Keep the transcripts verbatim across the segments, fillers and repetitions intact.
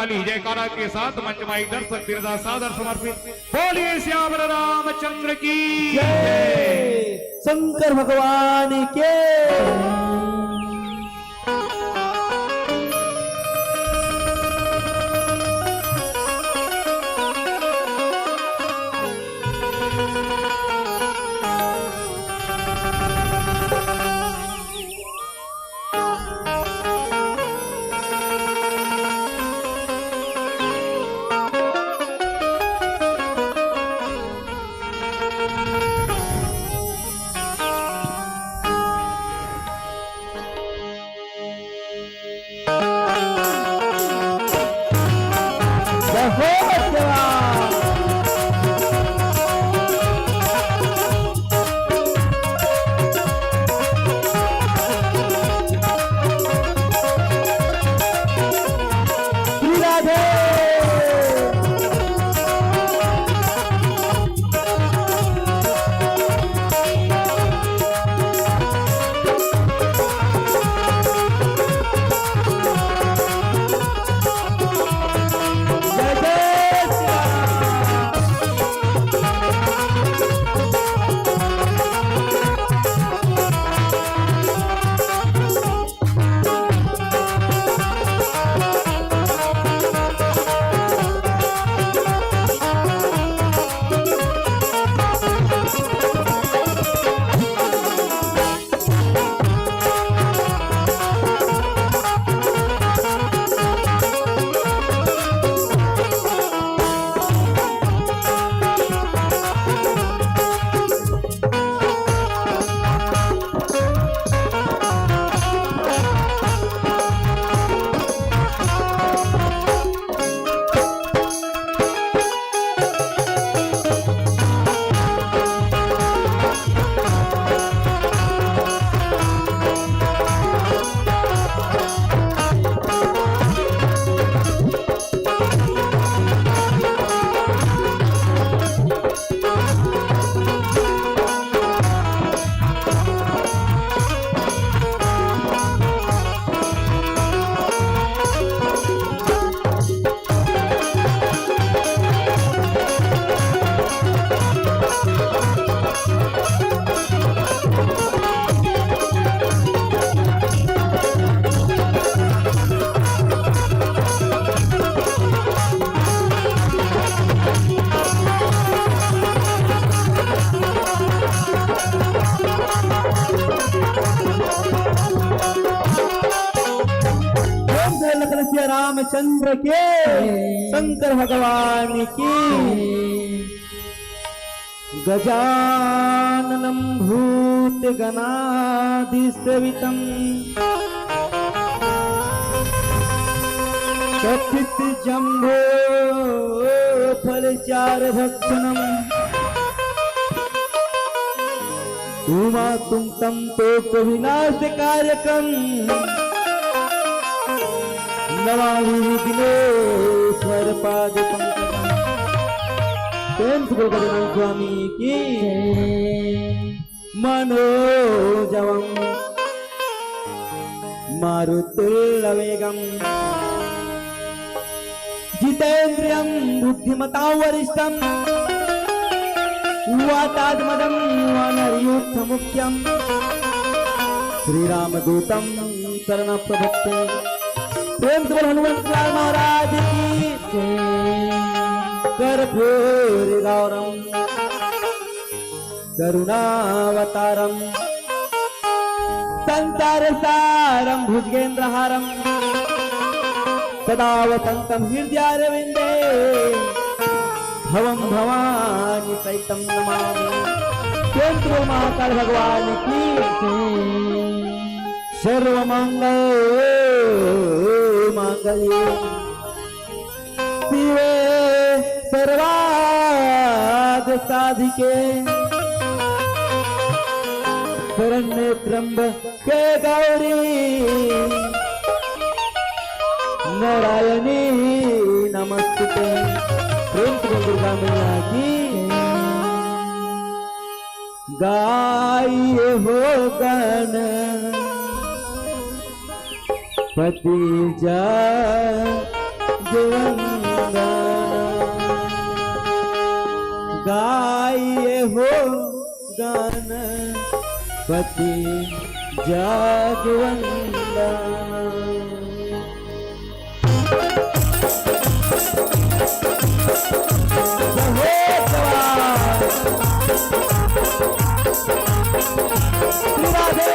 वाली जयकारा के साथ मंच मा एक दर्शक बिरदा सादर समर्पित। बोलिए सियावर रामचंद्र की जय। शंकर भगवान के। प्रेम से लखन सिया रामचंद्र के, शंकर भगवान की। गजाननं भूतगणादिसेवितम्। कपित्थजम्बूफलचारुभक्षणम्। उमासुतं तोकविनाशकारकम्। नमामि विघ्नेश्वर पाद पंकजम। प्रेम से बोल बजरंग स्वामी की। मनोजवम मारुतुल्यवेगम जितेंद्रियम बुद्धिमतां वरिष्ठम वातात्मजम वानरयूथमुख्यम श्री रामदूतम शरणं प्रपद्ये। प्रेम से बोल हनुमंत लाल महाराज की। कर्पूर गौरम करुणावतारम संसार सारम भुजगेंद्रहारम सदा वसंतम हृदयारविंदे भवम भवानी सहितम नमामि। प्रेम से बोल महाकाल भगवान की। सर्वमंगल मांगल्ये शिवे सर्वार्थ साधिके शरण्ये त्र्यंबके गौरी नारायणी नमस्तुते। प्रेम से बोल दुर्गा मैया की। गाई हो गणपति जय वंदना। गाइए हो गणपति जग वंदना। जय हो जवान। श्री राधे।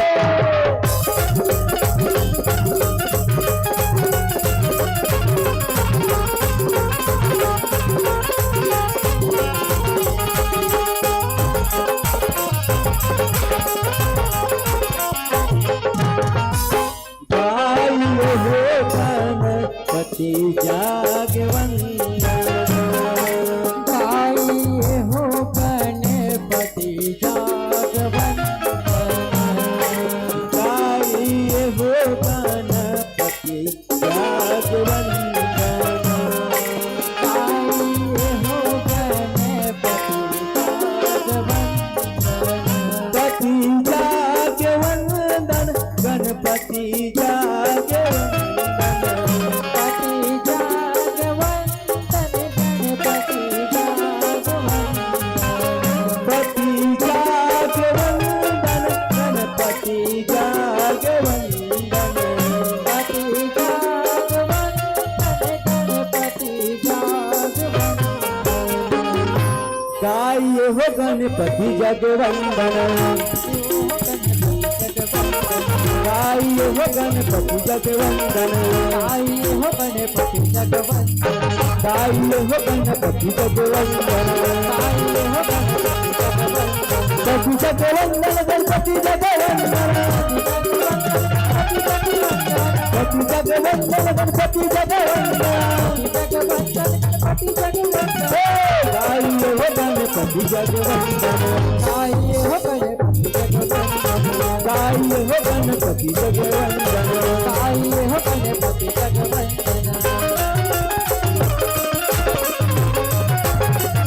गाइए हो गणपति जग वंदना। गाइए हो गणपति जग वंदना। गाइए हो गणपति जग वंदना। गाइए हो गणपति जग वंदना। पति जग वंदन, गणपति जग वंदन। पति जग वंदन, गणपति जग वंदन। पति जग वंदन, गणपति जग वंदन। पति जग वंदन, गणपति जग वंदन। गाइए हो गणपति जग वंदन। गाइए हो गणपति जग वंदन। गाइए हो गणपति जग वंदन। गाइए हो गणपति जग वंदन। गाइए हो गणपति जग वंदन। पति जग वंदन गणपति जग वंदन। पति जग वंदन गणपति जग वंदन। हे गाइए हो गणपति जग वंदन। गाइए हो गणपति जग वंदन। गाइए हो गणपति जग वंदन। गाइए हो गणपति जग वंदन।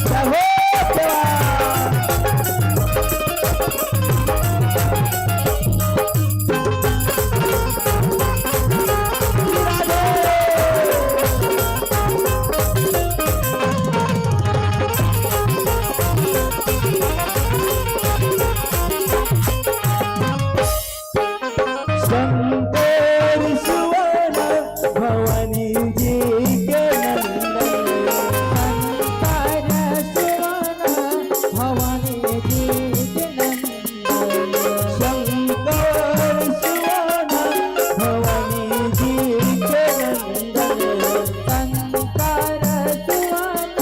जय हो जवान। शंकर सुवन भवानी जी के नंदन। शंकर सुवन भवानी जी के नंदन। शंकर सुवन भवानी जी के नंदन। शंकर सुवन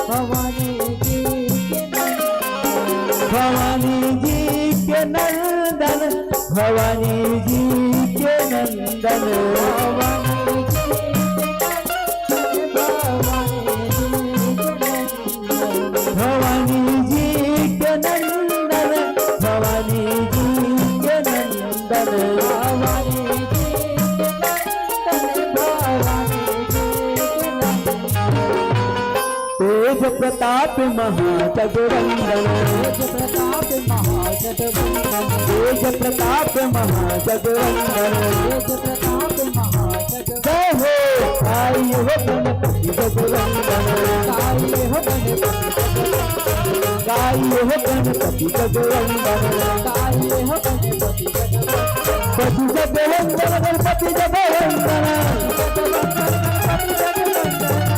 भवानी जी के नंदन। भवानी जी के नंदन, भवानी जी के नंदन। भवानी जी के नंदन, भवानी जी के नंदन। भवानी जी के नंदन, भवानी जी के नंदन। भवानी जी के नंदन, भवानी जी के नंदन। तेज प्रताप महाजगवंदन। तेज प्रताप महाजगवंदन। तेज प्रताप महाजगवंदन। तेज प्रताप महाजगवंदन। जय हो। गाइए हो गणपति जगवंदन। गाइए हो गणपति जगवंदन। गाइए हो गणपति जगवंदन। गाइए हो गणपति जगवंदन। पति जगवंदन गणपति जगवंदन।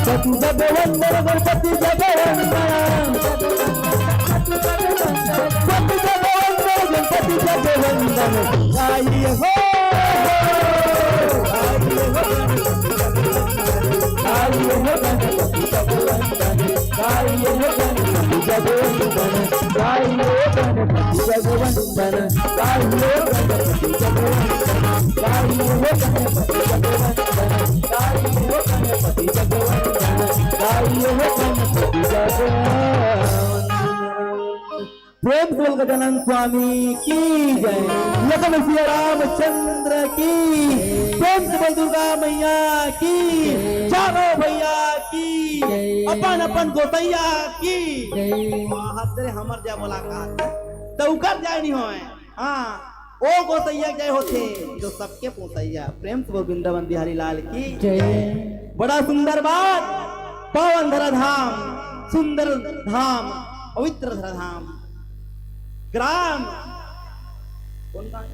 पति जगवंदन गणपति जगवंदन। पति जगवंदन गणपति जगवंदन। गाइए हो। गाइए हो गणपति जगवंदन। गाइए हो गणपति जगवंदन। गाइए हो गणपति जगवंदन। गाइए हो गणपति जगवंदन। गाइए हो गणपति जगवंदन। गाइए हो गणपति जगवंदन। गाइए हो गणपति जगवंदन। प्रेम से बोल गजानन स्वामी की जय। लखन सिया रामचंद्र की। प्रेम से बोल दुर्गा मैया की। चारों भैया की। अपन अपन गोसैया की। महात्रे हमर जय बोला का। त उकर जय नहीं होय। हाँ। ओ गोसैया जय होथे, जो सबके पोसैया। प्रेम से बोल वृंदावन बिहारी लाल की जय। बड़ा सुंदर बात, पावन धरा धाम, सुंदर धाम, पवित्र धरा धाम, ग्राम कौन गाँव?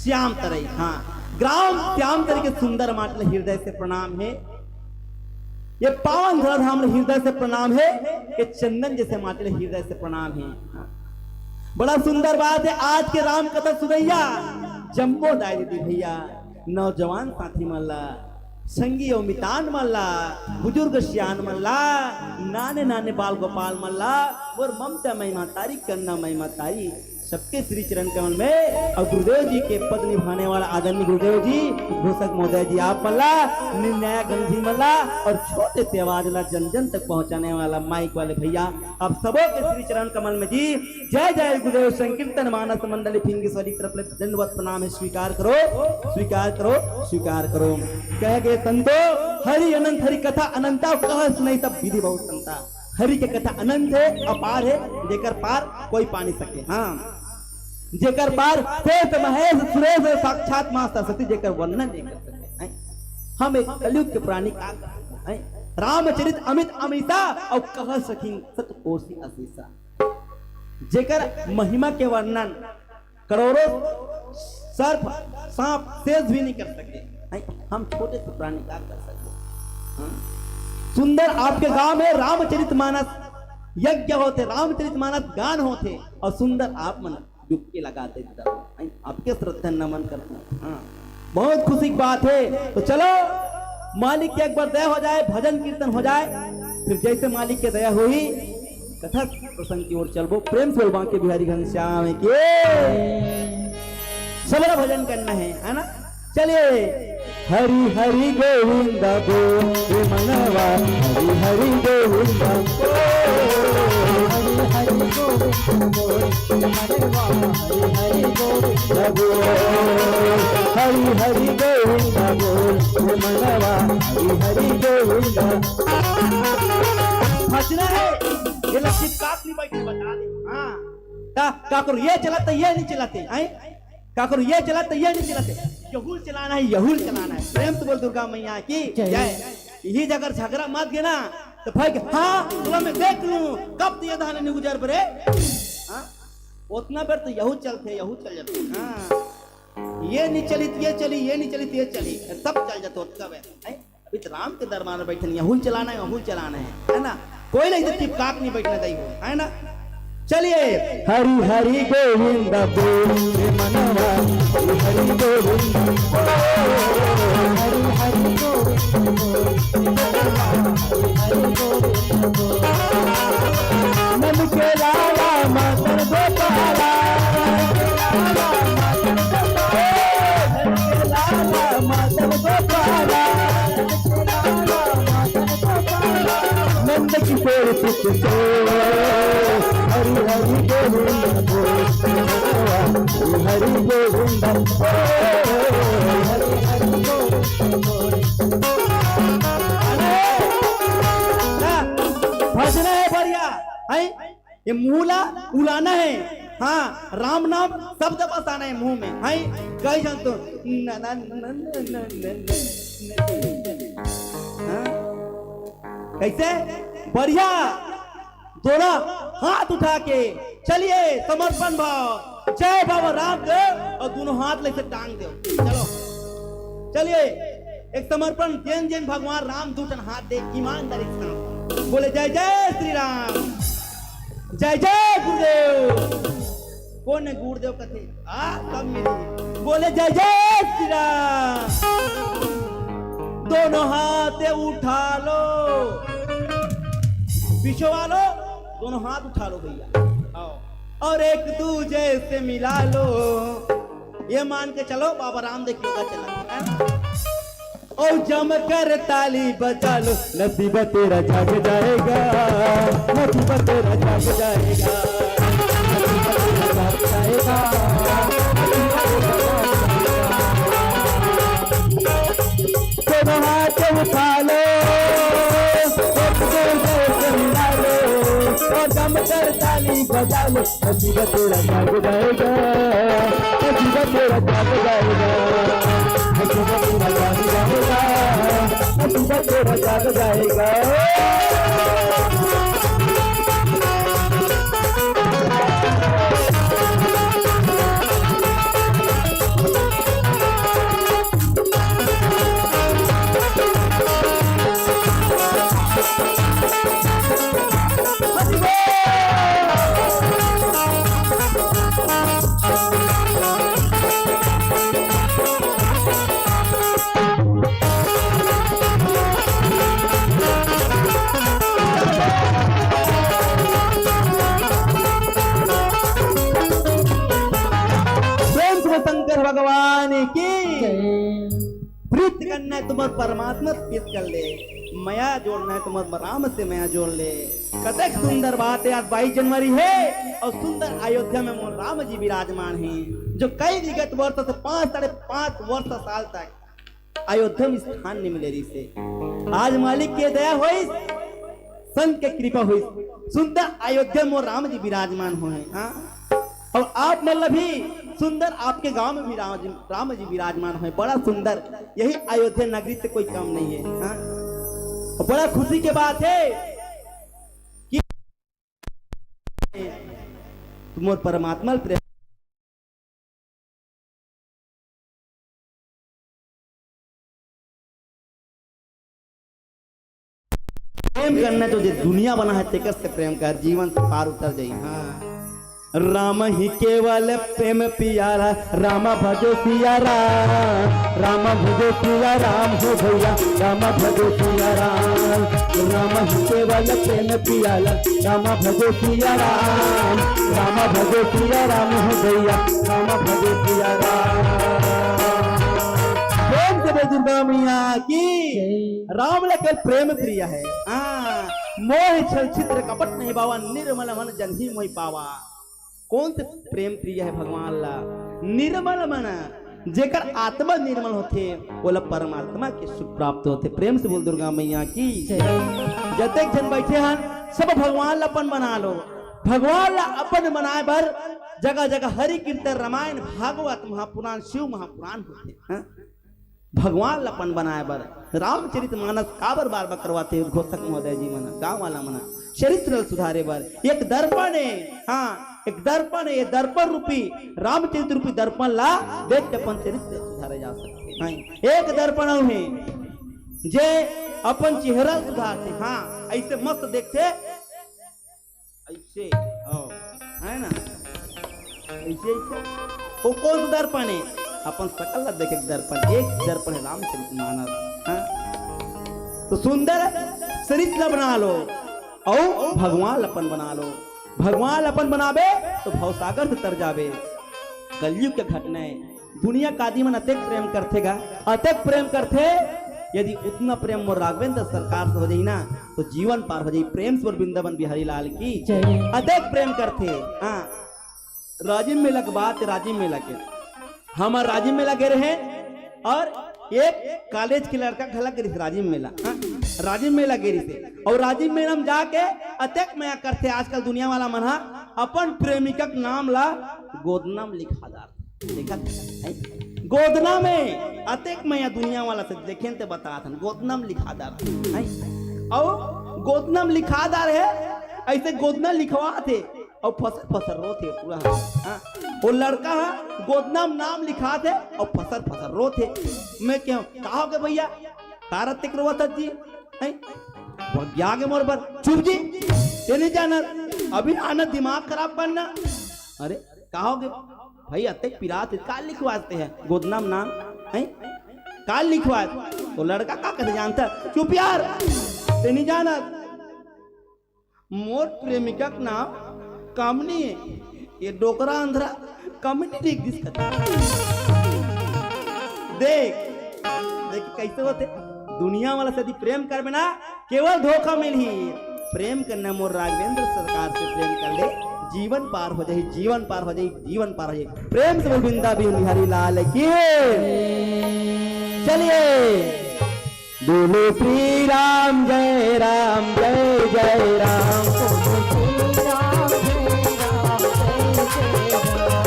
श्याम तरई। हाँ, ग्राम श्याम तरई के सुंदर माटी ल हृदय से प्रणाम हे। ये पावन धरा धाम ल हृदय से प्रणाम हे। ये चंदन जैसे माटी ल हृदय से प्रणाम हे। हाँ। बड़ा सुंदर बात हे। आज के राम कथा सुनइया जम्मो दाई दीदी भैया, नौजवान साथी मन ला, संगी अउ मितान मन ला, बुजुर्ग सियान मन ला, नाने नाने बाल गोपाल मन ला, मोर ममता मई महतारी, करुणा मई महतारी, सबके श्री चरण कमल में अउ गुरुदेव जी के पद निभाने वाला आदरणीय गुरुदेव जी, घोषक महोदय जी, आप मन ला निर्णायक गंधी मन ला अउ छोटे से आवाज ला जन जन तक पहुंचाने वाला माइक वाले भैया, आप सबो के श्री चरण कमल में जी, जय जय गुरुदेव। संकीर्तन मानस मंडली फिंगीश्वरी तरफ ले दंडवत प्रणाम हे, स्वीकार करो, स्वीकार करो, स्वीकार करो। कहे गे संतो, हरि अनंत हरि कथा अनंता, कह सुनई सब विधि बहुत संता। हरि के कथा अनंत हे, अपार हे, जेकर पार कोई पा नहीं सके। हाँ, जेकर पार शेष महेश सुरेश साक्षात माँ सरस्वती, जेकर वर्णन नहीं कर सके। हैं? हम एक कलयुग के प्राणी का हैं? रामचरित अमित अमीसा, अउ कह सकिन सत कोसि असीसा। जेकर महिमा के वर्णन करोड़ों सर्प सांप शेष भी नहीं कर सके। हैं? हम छोटे से प्राणी का कर सके? हाँ? सुंदर आपके गांव में रामचरित मानस यज्ञ होथे, रामचरित मानस गान होथे अउ सुंदर आप मन डुबकी लगाते हैं। हैं? आपके श्रद्धा नमन करते हैं। हाँ। बहुत खुशी की बात हे। तो चलो, मालिक के एक बार दया हो जाए, भजन कीर्तन हो जाए, फिर जैसे मालिक के दया होही, कथा प्रसंग की ओर चलबो। प्रेम से बोल बांके बिहारी घनश्याम की। सबला भजन करना हे, है ना? चलिए। हरि हरि गोविंद बोल रे मनवा, हरि हरि गोविंद बोल। हरि हरि गोविंद बोल रे मनवा, हरि हरि गोविंद बोल। हरि हरि गोविंद बोल रे मनवा, हरि हरि गोविंद। भजना हे, ये लक्ष्मी काक नहीं बैठे, बता दे। हाँ, का, का करो, ये चलाते, ये नहीं चलाते, हैं? का करो, ये चलाते, ये नहीं चलाते, यहूल चलाना हे, यहूल चलाना हे। प्रेम से बोल दुर्गा मैया की जय। जय। यही जगह झगड़ा मत गे ना, तो भाई, हाँ, तुला मैं देख लूं, कब तो ये धान नहीं गुजर बरे। हाँ? उतना बेर तो यहू चलते, यहू चल जाते। हाँ। ये नहीं चली तो ये चली, ये नहीं चली तो ये चली, सब चल जाते उतना बेर। हैं? अभी तो राम के दरबार में बैठे नहीं, यहूल चलाना हे, यहूल चलाना हे, है ना? कोई नहीं तो टिपकाक नहीं बैठना चाहिए, है ना? चलिए। हरि हरि गोविंद बोल रे मनवा, हरि हरि गोविंद बोल। हरि हरि गोविंद बोल रे मनवा, हरि हरि गोविंद बोल। नंद के लाला मदन गोपाला, नंद के लाला मदन गोपाला, नंद के लाला मदन गोपाला। नंद किशोर सुत सोया, हरि हरि गोविंद बोल, हरि हरि गोविंद बोल, हरि हरि गोविंद बोल। अरे, ना, भजना हे बढ़िया, हैं? ये मुंह ला उलाना हे। हाँ, राम नाम शब्द बसाना हे मुंह में। हाय, कई झन तो न, न, न, हाँ? कैसे? बढ़िया। दोनों हाथ उठा के चलिए, समर्पण भाव, जय बाबा रामदेव, अउ दोनों हाथ लेके टांग दो। चलो, चलिए, एक समर्पण, जेन जेन भगवान राम दू ठन हाथ दे, ईमानदारी के साथ बोले, जय जय श्री राम। जय जय गुरुदेव। कोन हे गुरुदेव कथे? आ, सब मिली। बोले, जय जय श्री राम। दोनों हाथ उठा लो। पीछे वालों, दोनों हाथ उठा लो भैया। आओ। अउ एक दूजे से मिला लो। ये मान के चलो, बाबा रामदेव की योगा चला, है ना? ओ जमकर ताली बजा लो, नसीब तेरा जाग जाएगा, नसीब तेरा जाग जाएगा, नसीब तेरा जाग जाएगा। दोनों हाथ उठा लो, एक दूजे से मिला लो, ओ जमकर ताली बजा लो, नसीब तेरा जाग जाएगा, नसीब तेरा जाग जाएगा, हसीना तेरा जाग जाएगा, हसीना तेरा जाग जाएगा। प्रेम से शंकर भगवान की। प्रीत करना है तुम परमात्मा से प्रीत कर ले, मया जोड़ना है तुम राम से मया जोड़ ले। कतक सुंदर बात है, आज बाईस जनवरी है और सुंदर अयोध्या में मोर राम जी विराजमान हैं, जो कई विगत वर्ष से पांच, साढ़े पांच वर्ष साल तक अयोध्या में स्थान नहीं मिले रहिसे। आज मालिक के दया होइस, संत के कृपा होइस, सुंदर अयोध्या में राम जी विराजमान होहे। हाँ, और आप मतलब भी सुंदर, आपके गांव में भी राम जी, राम जी विराजमान होहे, बड़ा सुंदर। यही अयोध्या नगरी से कोई कम नहीं है। हाँ, और बड़ा खुशी के बात है कि मोर परमात्मा प्रेम प्रेम करना तो जे दुनिया बना है, तेकर से प्रेम कर, जीवन से पार उतर जाई। हाँ। राम ही केवल प्रेम पियारा, राम भजो सिया राम, राम भजो सिया राम हो भैया, राम भजो सिया राम। राम ही केवल प्रेम पियारा, राम भजो सिया राम, राम भजो सिया राम हो भैया, राम भजो सिया राम। प्रेम से बोल दुर्गा मैया की। राम लखन प्रेम प्रिय है। हाँ, मोह छल छिद्र कपट नहीं बावा, निर्मल मन जन ही मोहि पावा। कौन से प्रेम प्रिय है भगवान ला? निर्मल मन, जेकर आत्मा निर्मल होथे, ओला परमात्मा के सुख प्राप्त होथे। प्रेम से बोल दुर्गा मैया की। जतेक झन बैठे हन, सब भगवान ला अपन बना लो। भगवान ला अपन बनाए बर जगह जगह हरि कीर्तन, रामायण, भागवत, महापुराण, शिव महापुराण होथे। हाँ? भगवान ला अपन बनाए बर रामचरित मानस काबर बार बार करवाथे? उद्घोषक महोदय जी मन, गांव वाला मन, चरित्र ल सुधारे बर एक दर्पण है। हाँ, एक दर्पण है, ये दर्पण रूपी, रामचरित रूपी दर्पण ला देख के अपन चरित्र सुधारे जा सकते हैं। हाँ, एक दर्पण अउ है, जे अपन चेहरा सुधारथे। हाँ, ऐसे मस्त देखथे, ऐसे, हाँ, है ना? ऐसे, ऐसे। वो कौन सा दर्पण है? अपन सकल ला देखे के दर्पण, एक दर्पण है रामचरित मानस। हाँ? तो सुंदर चरित्र ला बना लो, अउ भगवान ला अपन बना लो। भगवान ला अपन बनाबे तो भवसागर से तर जाबे। कलयुग के घटना है, दुनिया के आदमी मन अतेक प्रेम करथे गा, अतेक प्रेम करथे। यदि उतना प्रेम मोर राघवेंद्र सरकार से हो जाई ना, तो जीवन पार हो जाई। प्रेम से बोल वृंदावन बिहारी लाल की। जय। अतेक प्रेम करथे। हाँ, राजिम मेला के बात, राजिम मेला के, हमर राजिम मेला गे रहे और एक कॉलेज के लड़का घला गे रहिस राजिम मेला। हाँ, राजिम मेला गे रहिस हे और राजिम मेला में जाके अतेक मया करथे। आजकल दुनिया वाला मन ह अपन प्रेमिका के नाम ला गोदना में लिखा डारथे। देखत हस? गोदना में अतेक मया दुनिया वाला से देखेन ते बतात हन, गोदना में लिखा डारथे। अउ गोदना में लिखा डारे हे, ऐसे गोदना लिखवाथे अउ फसर फसर रोथे पूरा। हाँ, वो लड़का ह गोदना में नाम लिखाथे अउ फसर फसर रोथे। मैं कहूँ, "का होगे भैया, का रतिक रोवत हस जी?" हैं? "भगिया गे मोर बर।" "चुप जी, ते नहीं जानत, अभी आना दिमाग खराब करना।" "अरे, का होगे भाई, अतेक पिरात हे, का लिखवाथे गोदना में नाम, हैं? का लिखवाथे?" वो लड़का का कथे जानत हस? "चुप यार, ते नहीं जानत, मोर प्रेमिका के नाम कामनी हे।" ये डोकरा अंधरा कामनी लिख दिस कथे। देख, देख कैसे होथे दुनिया वाला से यदि प्रेम करबे ना, केवल धोखा मिलही। प्रेम करना मोर राघवेंद्र सरकार से प्रेम कर ले, जीवन पार हो जाही, जीवन पार हो जाही, जीवन पार हो जाही। प्रेम से बोल वृंदा बिहारी लाल की। चलिए। बोलो श्री राम, जय राम, जय जय राम। बोलो श्री राम, जय राम, जय जय राम।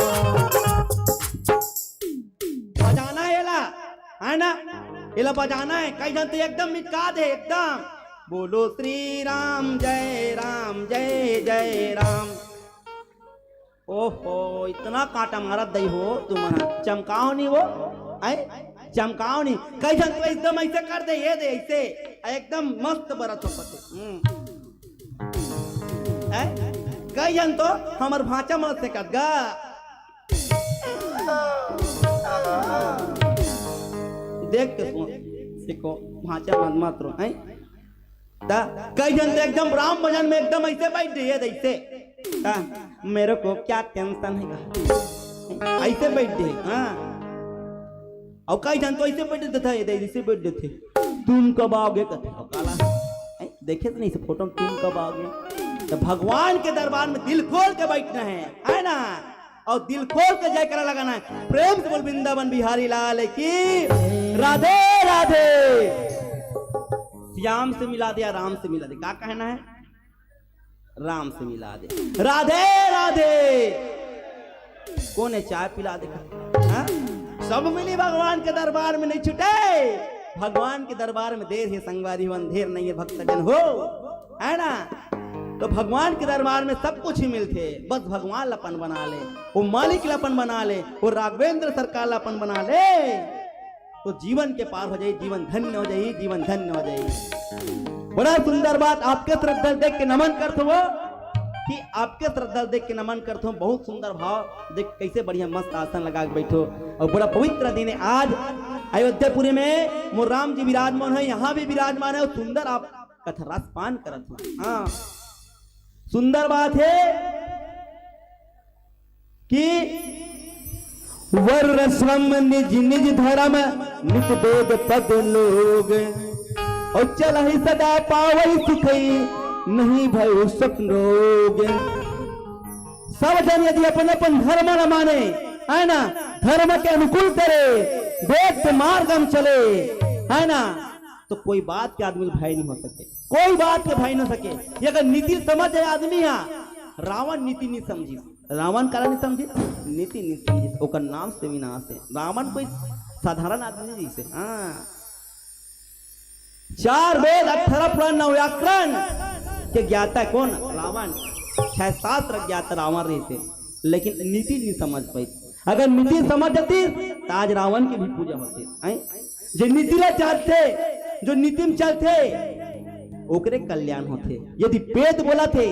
बजाना है, कई झन तो एकदम मिटका दे, एकदम। बोलो श्री राम, जय राम, जय जय राम। ओहो, इतना कांटा मारत दई हो तुमन, चमकाओ नहीं वो, आए, चमकाओ नहीं। कई झन तो एकदम ऐसे कर दे, ये दे ऐसे, एकदम मस्त बरत हो पते। हम्म। हैं? कई झन तो हमर भांचा मन से कत गा। देख के सुन, देखो, भांचा मन मत रो, हैं? ता कई झन तो एकदम राम भजन में एकदम ऐसे बैठ जाइए, ऐसे। ता मेरे को क्या टेंशन है गा? ऐसे बैठ दे, हाँ। और कई झन तो ऐसे बैठ देता है, ऐसे बैठ देते। तुम कब आओगे? कथे, "ओ काला, हैं? देखे तो नहीं इस फोटो में, तुम कब आओगे?" तो भगवान के दरबार में दिल खोल के बैठना है, है ना? और दिल खोल के जयकारा लगाना है। प्रेम से बोल, वृंदावन बिहारी लाल की राधे राधे। श्याम से मिला दे या राम से मिला दे, का कहना है? राम से मिला दे। राधे राधे। कोन हे चाय पिला दे? हाँ? सब मिली भगवान के दरबार में, नहीं छूटे। भगवान के दरबार में देर हे संगवारी हो, अंधेर नहीं है भक्तजन हो, है ना? तो भगवान के दरबार में सब कुछ ही मिलथे, बस भगवान ला अपन बना ले, वो मालिक ला अपन बना ले, वो राघवेंद्र सरकार ला अपन बना ले, तो जीवन के पार हो जाई, जीवन धन्य हो जाई, जीवन धन्य हो जाई। बड़ा सुंदर बात, आपके श्रद्धा देख के नमन करत हो, कि आपके श्रद्धा देख के नमन करत हो। बहुत सुंदर भाव देख, कैसे बढ़िया मस्त आसन लगा के बैठो। और बड़ा पवित्र दिन है आज, अयोध्यापुरी में मोर राम जी विराजमान है, यहाँ भी विराजमान है, और सुंदर आप कथा रस पान करत हो। हाँ, सुंदर बात है कि वर्णश्रम निज निज धर्म, नित वेद पद लोग। और चलहि सदा पावइ सुखइ, नहीं भय स्वप्न रोग। सब जन यदि अपन अपन धर्म न माने, है ना, धर्म के अनुकूल करे, वेद के मार्ग में चले, है ना, तो कोई बात के आदमी भय नहीं हो सके, कोई बात के भय न सके। ये अगर नीति समझ जाए आदमी हा, रावण नीति नहीं समझी, रावण काला नहीं समझी, नीति नहीं समझी, ओकर नाम से विनाश है। रावण कोई साधारण आदमी नहीं जैसे, हाँ, चार वेद, अठारह पुराण, नौ व्याकरण के ज्ञाता कौन? रावण। छह शास्त्र ज्ञाता रावण रहते, लेकिन नीति नहीं समझ पाई। अगर नीति समझ जाती, तो आज रावण की भी पूजा होती। हैं? जे नीति ला चलथे, जो नीति में चलथे, ओकरे कल्याण होथे। यदि वेद बोलथे,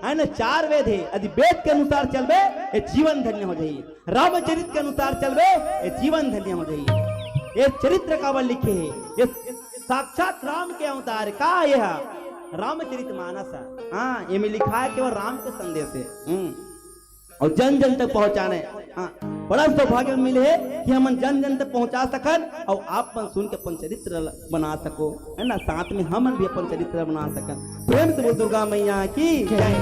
है ना, चार वेद है, यदि वेद के अनुसार चलबे, ये जीवन धन्य हो जाई। रामचरित के अनुसार चलबे, ये जीवन धन्य हो जाई। ये चरित्र काबर लिखे है? ये साक्षात राम के अवतार का ये है, रामचरित मानस है। हाँ, ये में लिखा है केवल राम के संदेश है। हम्म। और जन जन तक पहुंचाने। हाँ, बड़ा सौभाग्य मिले है कि हमन जन जन तक पहुंचा सकन और आप मन सुन के अपन चरित्र ल-, बना सको, है ना, साथ में हमन भी अपन चरित्र बना सकन। प्रेम से बोल दुर्गा मैया की जय।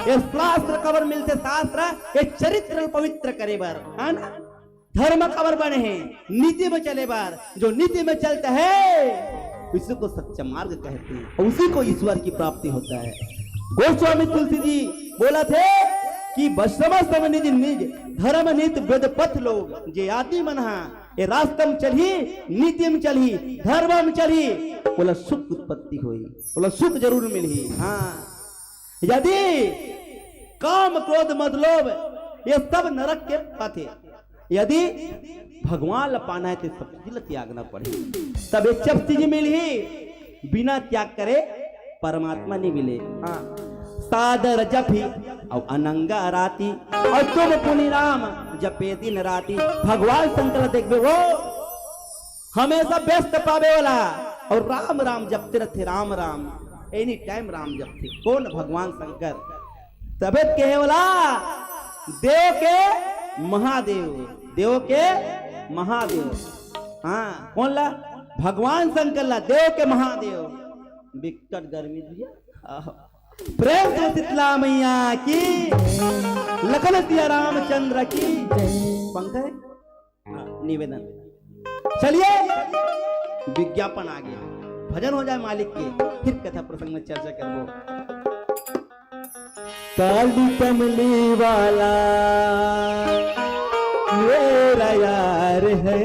ये शास्त्र काबर मिलथे? शास्त्र ये चरित्र ल पवित्र करे बर, है ना, धर्म काबर बने हे? नीति में चले बर। जो नीति में चलता है, उसी को सच्चा मार्ग कहते हैं और उसी को ईश्वर की प्राप्ति होता है। गोस्वामी तुलसी जी बोलथे कि वैष्णव सम निज निज, धर्म नीत वेद पथ लोग। जे आदमी मन हा ये रास्ता में चलही, नीति में चलही, धर्म में चलही, ओला सुख उत्पत्ति होई, ओला सुख जरूर मिलही। हाँ, यदि काम, क्रोध, मद, लोभ, ये सब नरक के पथ हे। यदि भगवान ला पाना है, तो सब चीज ला त्यागना पड़ही। तब ये सब चीज मिलही, बिना त्याग करे परमात्मा नहीं मिले। हाँ, सादर जपही और अनंगा आरती, और तुम पुनि राम जपे दिन राती। भगवान शंकर देखबे वो हमेशा व्यस्त पावे वाला, और राम राम जपते रहते, राम राम, एनी टाइम राम जपते। कौन? भगवान शंकर। तबे कहे वाला देव के महादेव, देव के महादेव। हाँ, कौन ला? भगवान शंकर ला देव के महादेव। बिकट गर्मी भैया। आहो। प्रेम से शीतला मैया की, लखन सिया रामचंद्र की। पंकज, हाँ, निवेदन। चलिए, विज्ञापन आ गया, भजन हो जाए मालिक के, फिर कथा प्रसंग में चर्चा करबो। काली कमली वाला मेरा यार है।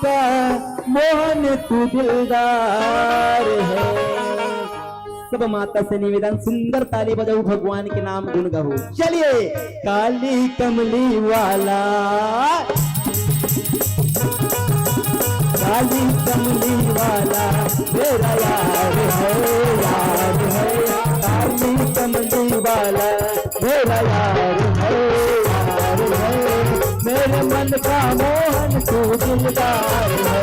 का मोहन तू दिलदार है। सब माता से निवेदन, सुंदर ताली बजाओ, भगवान के नाम गुण गाओ। चलिए, काली कमली वाला, काली कमली वाला मेरा यार है, यार है। काली कमली वाला मेरा यार है, यार है। मेरे मन का मोहन तू दिलदार है,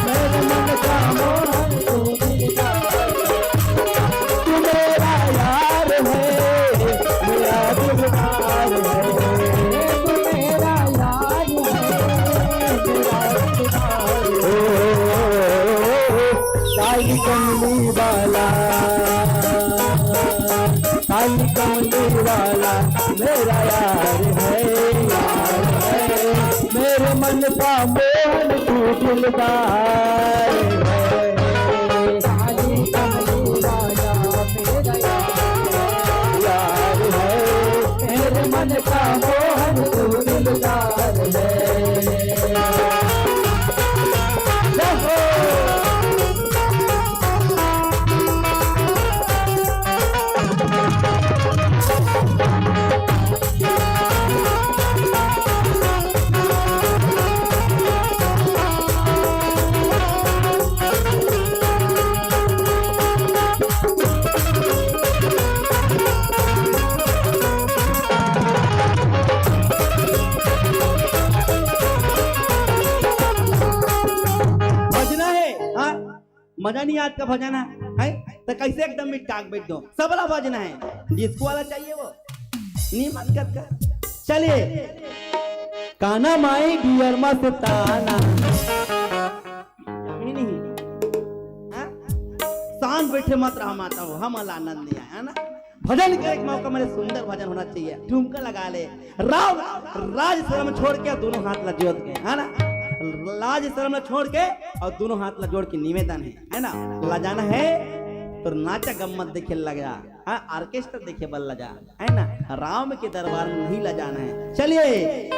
मेरे मन का मोहन तू दिलदार है। तू मेरा यार है, मेरा दिलदार है। तू मेरा यार है, मेरा दिलदार है। ओ, काली कमली वाला, काली कमली वाला मेरा यार है, यार है। मेरे मन का मोहन तू दिलदार है। काली कमली वाला मेरा यार है, यार है। मेरे मन का मोहन तू दिलदार है। भजना है, हाँ? मजा नहीं आत का भजना है, तो कैसे एकदम मिटाक बैठ दो? सबला भजना है, डिस्को वाला चाहिए वो, नी मन करत का। चलिए, काना माई डियर मस्ताना। नहीं, नहीं। हाँ? शांत बैठे मत रहा माता हो, हम आनंद नहीं आया, है ना? भजन करे के मौका मेरे सुंदर भजन होना चाहिए। ठुमका लगा ले। राव, लाज शर्म छोड़ के दोनों हाथ ला जोड़ के, है ना? लाज शर्म ला छोड़ के और दोनों हाथ ला जोड़ के निवेदन है, है ना? लजाना है तो नाचा गम्मत देखे लग जा, हाँ, ऑर्केस्ट्रा देखे बल लजा, है ना? राम के दरबार में नहीं लजाना है। चलिए,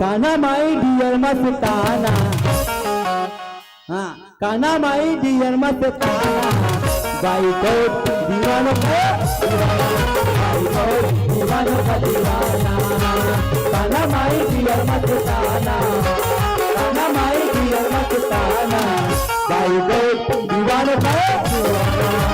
कान्हा माई डियर मस्ताना, हाँ, कान्हा माई डियर मस्ताना, बाई को दीवानों का दीवाना, बाई को दीवानों का दीवाना, कान्हा माई डियर मस्ताना, कान्हा माई डियर मस्ताना, बाई को दीवानों का दीवाना।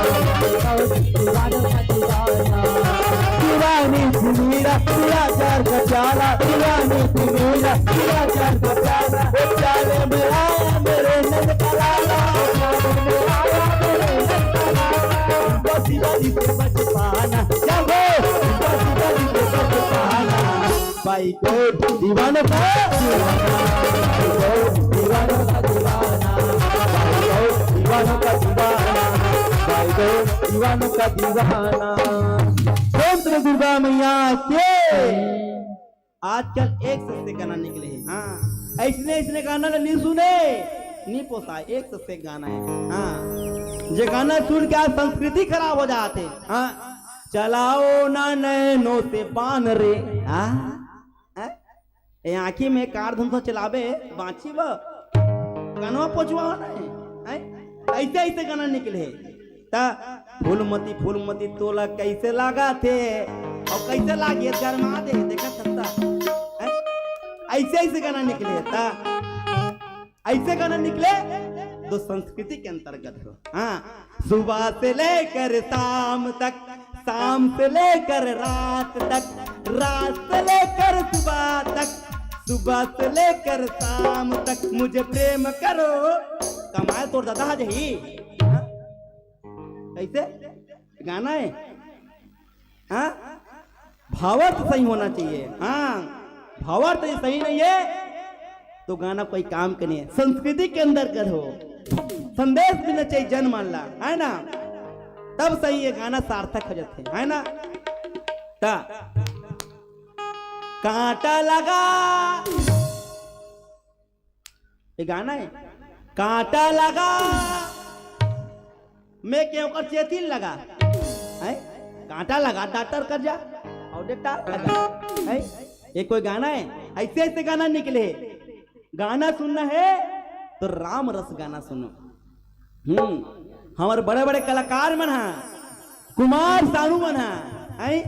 दीवानी थी मेरा, तेरा प्यार का प्याला। दीवानी थी मेरा, तेरा प्यार का प्याला। वो प्याले में आया मेरे नंद का लाला। वो प्याले में आया मेरे नंद का लाला। बसी बसी से बच पाना, जाओ। बसी बसी से बच पाना। बाई को दीवानों का दीवाना, बाई को दीवानों का दीवाना, बाई को दीवानों का दीवाना, बाई को दीवानों का दीवाना। प्रेम से दुर्गा मैया के। आजकल एक से एक गाना निकले हे, हाँ, ऐसने ऐसने गाना ला नी सुने, नी पोसाय, एक से एक गाना हे, हाँ, जे गाना सुन के आज संस्कृति खराब हो जात हे, हाँ, चलाओ ना नैनों से बान रे, हाँ, हैं? ए आँखी में कार धुन तो चलाबे, बाँची बा। कनवा पोछवा होना हे, हैं? ऐसे ऐसे गाना निकले हे। त फूलमती, फूलमती तोला कैसे लागा थे? अउ कैसे लागे गरमा दे, देखा सकता। हैं? ऐसे ऐसे गाना निकले हे। त ऐसे गाना निकले, तो संस्कृति के अंतर्गत हो। हाँ, सुबह से लेकर शाम तक, शाम से लेकर रात तक, रात से लेकर सुबह तक, सुबह से लेकर शाम तक मुझे प्रेम करो। कमाए तोर दादा हा जही। हाँ? कैसे? गाना हे? हाँ? भावार्थ सही होना चाहिए। हाँ, भावार्थ ये सही नहीं है तो गाना कोई काम के नहीं है। संस्कृति के अंदर कर हो, संदेश भी न चाहिए जन मान ला, है ना? तब सही ये गाना सार्थक हो जाते हैं, है ना? ता कांटा लगा, ये गाना हे, कांटा लगा में के ओकर चेतिन लगा, हैं? कांटा लगा डॉक्टर कर जा, और डॉक्टर लगा, हैं? ये कोई गाना हे? ऐसे ऐसे गाना निकले हे। गाना सुनना है तो राम रस गाना सुनो। हम्म, हमर बड़े बड़े कलाकार मन हा, कुमार सानू मन हा, हैं?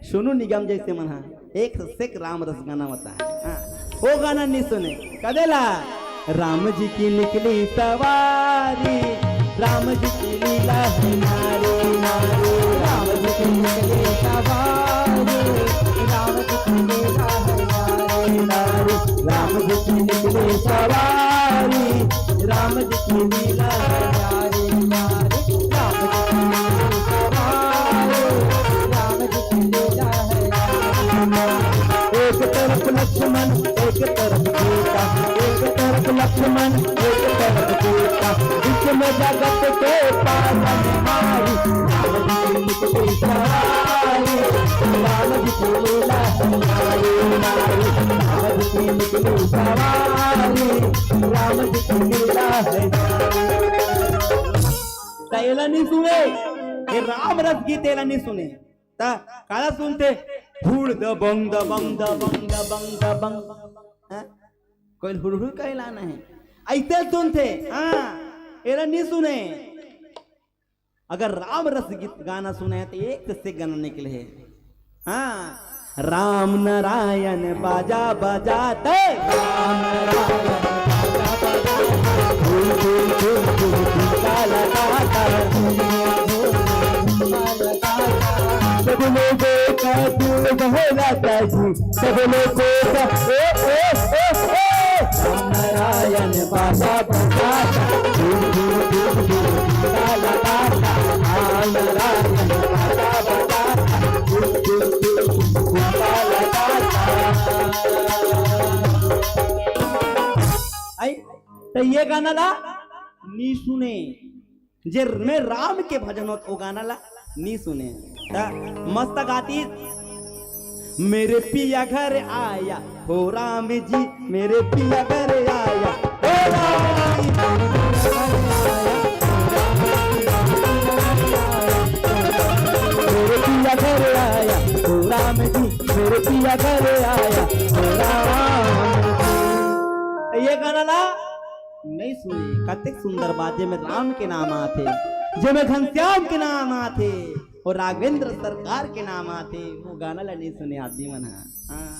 सोनू निगम जैसे मन हा, एक से एक राम रस गाना होता है। हाँ, वो गाना नहीं सुने, कदेला राम जी की निकली सवारी, राम जी की लीला है नारी नारी, राम जी की निकली सवारी, राम जी की लीला है नारी नारी, राम जी की निकली सवारी, राम जी की लीला है नारी नारी, राम जी की निकली सवारी, राम जी की लीला है नारी नारी। एक तरफ लक्ष्मण, एक तरफ सीता, एक तरफ लक्ष्मण, एक तरफ सीता, बीच में जगत के पावन माई। राम जी की निकली सवारी, राम जी की लीला है नारी नारी, राम जी की निकली सवारी, राम जी की लीला है नारी। त एला नहीं सुने, ये राम रस गीत एला नहीं सुने। त काला सुनथे, हुड़ दबंग दबंग दबंग दबंग दबंग, हैं? कोई हुड़हुड़ कहलाना है, ऐसे सुनथे। हाँ, एला नहीं सुने। अगर राम रस गीत गाना सुने तो एक से गाना निकले है। हाँ, राम नारायण बाजा बजाते, राम नारायण बाजा बजाते, धूम धूम धूम धूम धूम का लगाता, सब लोगों का दिल बहलाता जी, सब लोगों का ओ ओ ओ ओ। नारायण बाजा बजाता, धूम धूम धूम धूम धूम का लगाता, नारायण बाजा बजाता, धूम धूम धूम धूम धूम का लगाता। आई, तो ये गाना ला नी सुने। जे में राम के भजन होत, ओ गाना ला नी सुने। त मस्त गाती, मेरे पिया घर आया हो राम जी, मेरे पिया घर आया हो राम जी, मेरे पिया घर आया हो राम जी, मेरे पिया घर आया हो राम जी। ये गाना ला नहीं सुने, कतेक सुंदर बात, जेमे राम के नाम आथे, जेमे घनश्याम के नाम आथे, और राघवेंद्र सरकार के नाम आथे, वो गाना ला नहीं सुने आदमी मन हा। हाँ,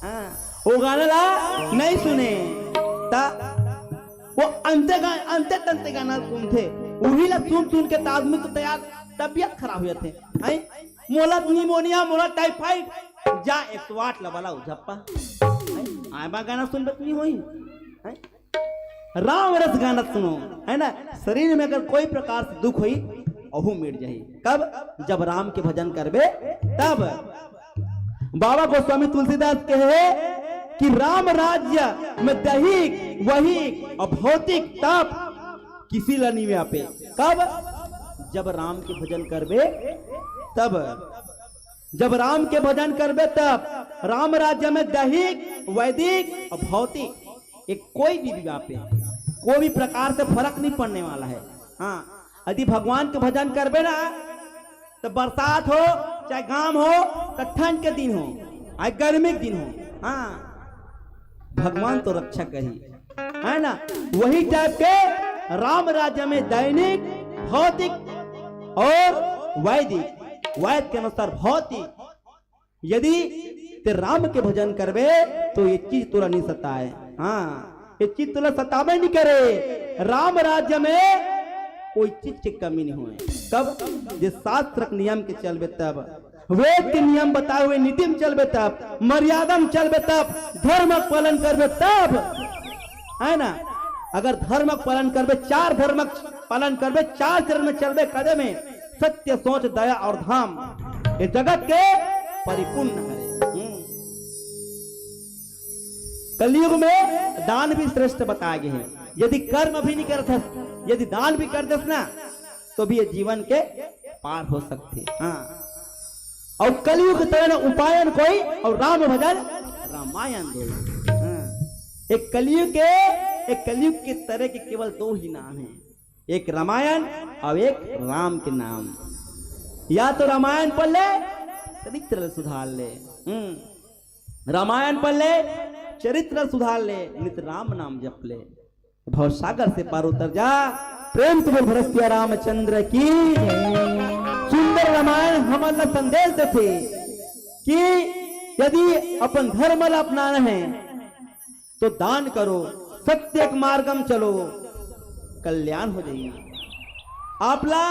हाँ, वो गाना ला नहीं सुने, त वो अंते गा-, अंते तंते गाना सुनथे, उही ला सुन सुन के त आदमी तो तैयार तबीयत खराब हो जाथे। हैं? मोला निमोनिया, मोला टाइफाइड, जा एक सौ आठ ला बला उझप्पा। हैं? आय बा गाना सुनबे त नहीं होई। हैं? राम रस गाना सुनो, है ना? शरीर में अगर कोई प्रकार से दुख होई, ओहू मिट जाई। कब? जब राम के भजन करबे तब। बाबा गोस्वामी तुलसीदास कहे कि राम राज्य में दैहिक, वहिक और भौतिक ताप किसी ला नहीं व्यापे। कब? जब राम के भजन करबे तब। जब राम के भजन करबे तब। राम राज्य में दैहिक, वैदिक और भौतिक, ये कोई भी व्यापे, कोई भी प्रकार से फर्क नहीं पड़ने वाला है। हाँ, यदि भगवान के भजन करबे ना, तो बरसात हो चाहे घाम हो, तो ठंड के दिन हो, आए गर्मी के दिन हो, हाँ, भगवान तो रक्षा करी, है ना? वही टाइप के राम राज्य में दैनिक, भौतिक और वैदिक, वैद के अनुसार भौतिक, यदि ते राम के भजन करबे, तो ये चीज तोला नहीं सताए। हाँ, ये चीज तोला सताबे नहीं करे। राम राज्य में कोई चीज के कमी नहीं होए। कब? जे शास्त्र के नियम के चलबे तब, वेद के नियम बताए हुए नीति में चलबे तब, मर्यादा में चलबे तब, धर्म के पालन करबे तब, है ना? अगर धर्म के पालन करबे, चार धर्म के पालन करबे, चार चरण में चलबे, कदे में सत्य, सोच, दया और धाम, ये जगत के परिपूर्ण हरे। हम्म। कलयुग में दान भी श्रेष्ठ बताए गए हैं। यदि कर्म भी नहीं करत हस, यदि दान भी कर देस ना, तो भी ये जीवन के पार हो सकते। हाँ। और कलयुग तरह न उपायन कोई, और राम भजन रामायण दो। हाँ। एक कलयुग के, एक कलयुग के तरह के केवल दो ही नाम है, एक रामायण और एक राम के नाम। या तो रामायण पढ़ ले, चरित्र सुधार ले। हम्म। रामायण पढ़ ले, चरित्र सुधार ले, नित राम नाम जप ले, भवसागर से पार उतर जा। प्रेम से बोल भरत सिया रामचंद्र की। सुंदर रामायण हमन ला संदेश देथे कि यदि अपन धर्म ला अपनाना है तो दान करो, सत्य के मार्गम चलो, कल्याण हो जाही। आप ला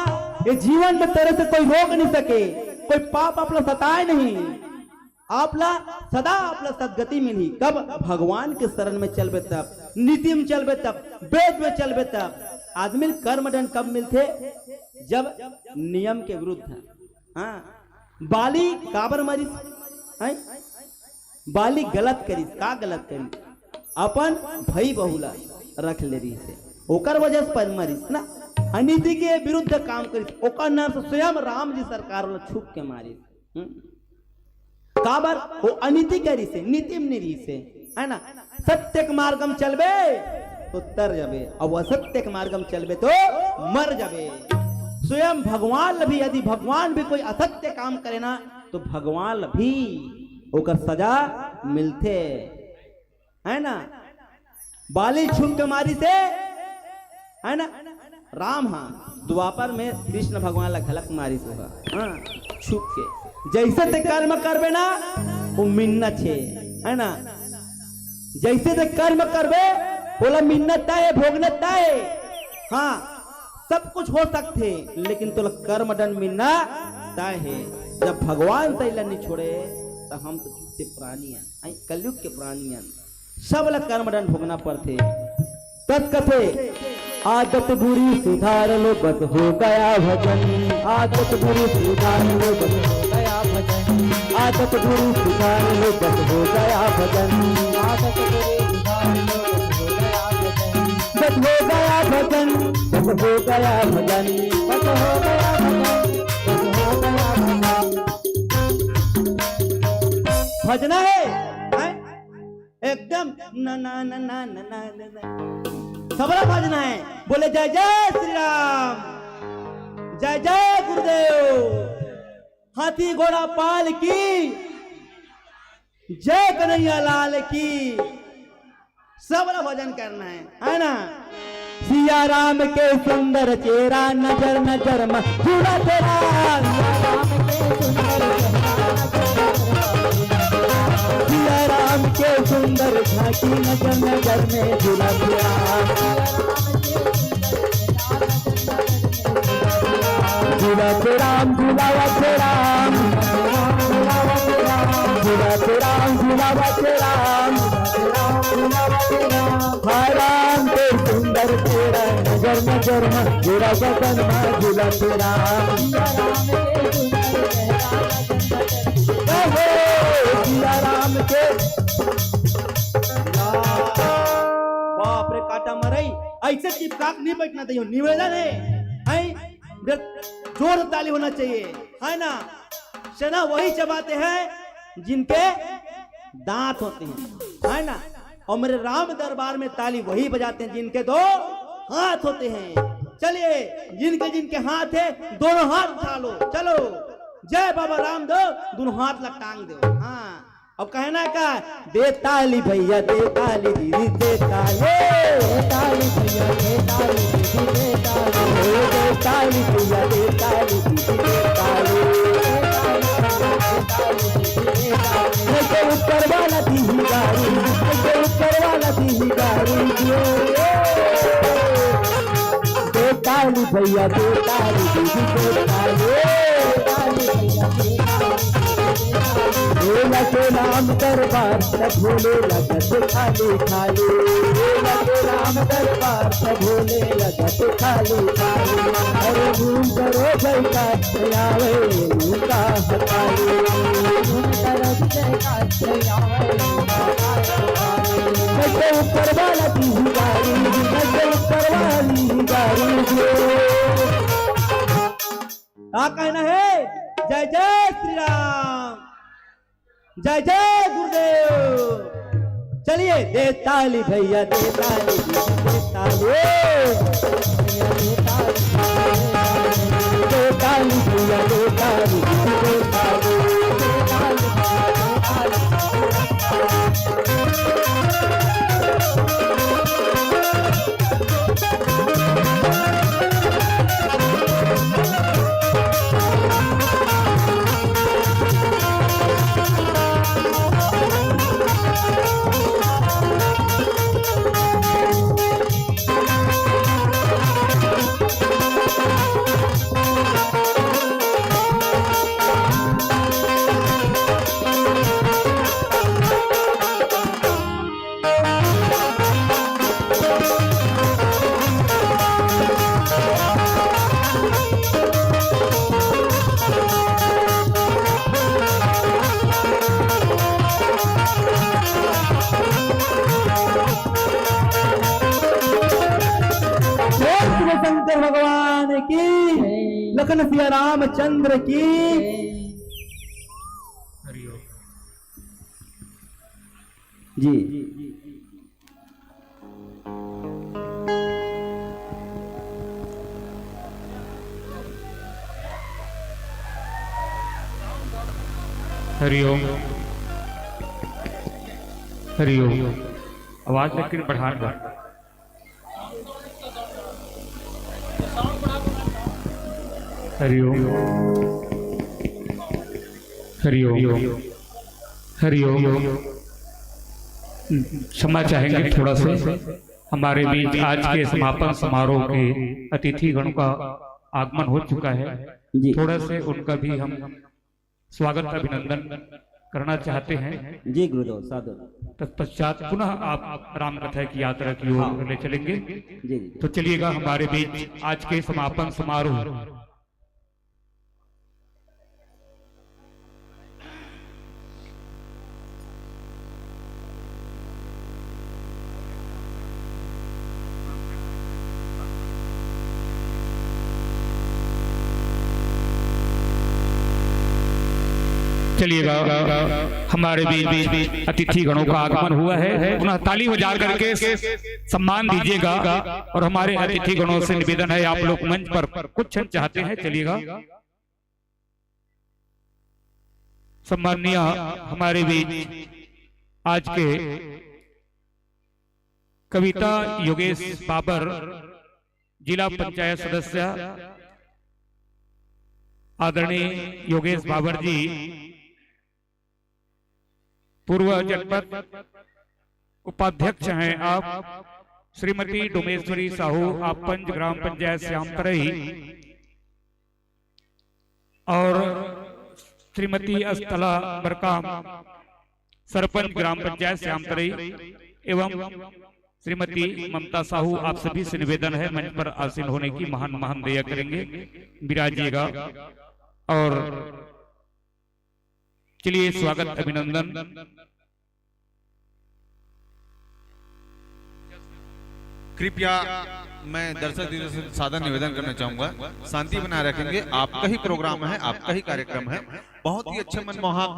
ये जीवन में तरह से कोई रोक नहीं सके, कोई पाप आप ला सताए नहीं। आप ला सदा आप ला सदगति मिलही। कब? भगवान के शरण में चलबे तब, नीति में चलबे तब, वेद में चलबे तब। आदमी ल कर्मदंड कब मिलथे? जब नियम के विरुद्ध, हाँ, बाली काबर मरिस? हैं? बाली गलत करिस, का गलत करिस? अपन भई बहू ला रख ले रहिस हे, ओकर वजह से पर मरिस ना। अनीति के विरुद्ध काम करिस, ओकर नाम से स्वयं राम जी सरकार ला छुप के मारिस। हम्म? काबर? वो अनीति करिस हे, नीति में नहीं रहिस हे, है ना? सत्य के मार्ग में चलबे तो तर जाबे, और असत्य के मार्ग में चलबे तो मर जाबे। स्वयं भगवान भी, यदि भगवान भी कोई असत्य काम करे ना, तो भगवान भी ओकर सजा मिलथे, है ना? बाली छुप के मारिस हे, है ना? राम, हाँ, द्वापर में कृष्ण भगवान ला घलक मारिस होगा, हाँ, छुप के। जैसे ते कर्म करबे ना, वो मिन्नत हे, है ना? जैसे ते कर्म करबे, ओला मिन्नत तय हे, भोगना तय हे। हाँ, सब कुछ हो सकथे, लेकिन तोला कर्मदंड मिलना तय हे। जब भगवान सही ला नहीं छोड़े, तो हम तो झूठे प्राणी हैं, हैं, कलयुग के प्राणी हैं, सब ला कर्मदंड भोगना पड़थे। तब कथे, आदत बुरी सुधार लो, बस हो गया भजन। आदत बुरी सुधार लो, बस हो गया भजन। आदत बुरी सुधार लो, बस हो गया भजन। आदत बुरी सुधार लो, बस हो गया भजन। बस हो गया भजन, बस हो गया भजन, बस हो गया भजन, बस हो गया भजन। भजना हे, हैं? एकदम ना, ना, ना। सबला भजना हे। बोले, जय जय श्री राम, जय जय गुरुदेव, हाथी घोड़ा पाल की, जय कन्हैया लाल की। सबला भजन करना हे, है ना? सिया राम के सुंदर चेहरा, नजर नजर में झूला तेरा। सिया राम के सुंदर झांकी, नजर नजर में झूला तेरा। झूला तेरा, झूला तेरा, झूला तेरा, झूला तेरा। हाय राम के सुंदर चेहरा, नजर नजर में तेरा, बदन में झूला तेरा। जय हो सिया राम के। बाप रे, काटा मरई, ऐसे चिपका के नहीं बैठना चाहिए, निवेदन है, हैं? जोर ताली होना चाहिए, है ना? सेना वही चबाते हैं जिनके दांत होते हैं, है ना? और मेरे राम दरबार में ताली वही बजाते हैं जिनके दो हाथ होते हैं। चलिए, जिनके जिनके हाथ है, दोनों हाथ उठा लो, चलो, जय बाबा रामदेव, दोनों हाथ ला टांग दो। हाँ, अब कहना का, दे ताली भैया, दे ताली दीदी, दे ताली। दे ताली भैया, दे ताली दीदी, दे ताली। ओ, दे ताली भैया, दे ताली दीदी, दे ताली। दे ताली भैया, दे ताली दीदी, दे ताली। नहीं तो ऊपर वाला दीही गारी, नहीं तो ऊपर वाला दीही गारी। दे ताली भैया, दे ताली दीदी, दे ताली। ए लगे राम दरबार, सब भोले लगत खाली खाली। ए लगे राम दरबार, सब भोले लगत खाली खाली। अरे घूम करो जय काट आवे, उनका हटावे। घूम करो जय काट आवे, उनका हटावे। मैं तो ऊपर वाला की गाड़ी, मैं तो ऊपर वाली गाड़ी। का कहना है? जय जय श्री राम, जय जय गुरुदेव। चलिए, दे ताली भैया, दे ताली, दे ताली, दे ताली भैया, दे ताली, दे ताली। लखन सिया रामचंद्र की। हरिओम। जी। हरिओम। हरिओम। आवाज लेकिन बढ़ा दो। हरिओम। हरिओम। हरिओम। क्षमा चाहेंगे थोड़ा सा। हमारे बीच आज के समापन समारोह के अतिथि गण का आगमन हो चुका है। जी। थोड़ा से उनका भी हम स्वागत अभिनंदन करना चाहते हैं। जी गुरुदेव, सादर। तत्पश्चात पुनः आप राम कथा की यात्रा की ओर, हाँ, ले चलेंगे। जी, जी। तो चलिएगा, हमारे बीच आज के समापन समारोह। चलिएगा, हमारे बीच अतिथि गणों का आगमन हुआ है, पुनः ताली बजा करके सम्मान दीजिएगा। और हमारे अतिथि गणों से निवेदन है, आप लोग मंच पर कुछ क्षण चाहते हैं, चलिएगा। सम्माननीय हमारे बीच आज के कविता योगेश बाबर, जिला पंचायत सदस्य आदरणीय योगेश बाबर जी, पूर्व जनपद उपाध्यक्ष हैं आप। श्रीमती डोमेश्वरी साहू, आप पंच, ग्राम पंचायत श्यामतरई, और श्रीमती अस्तला बरकाम, सरपंच ग्राम पंचायत श्यामतरई, एवं श्रीमती ममता साहू, आप सभी से निवेदन है, मंच पर आसीन होने की महान महान दया करेंगे, विराजिएगा। और चलिए, स्वागत अभिनंदन। कृपया मैं दर्शक दीदी से सादर निवेदन करना चाहूंगा, शांति बनाए रखेंगे। आपका ही प्रोग्राम है, आपका ही कार्यक्रम है, बहुत ही अच्छे मनमोहक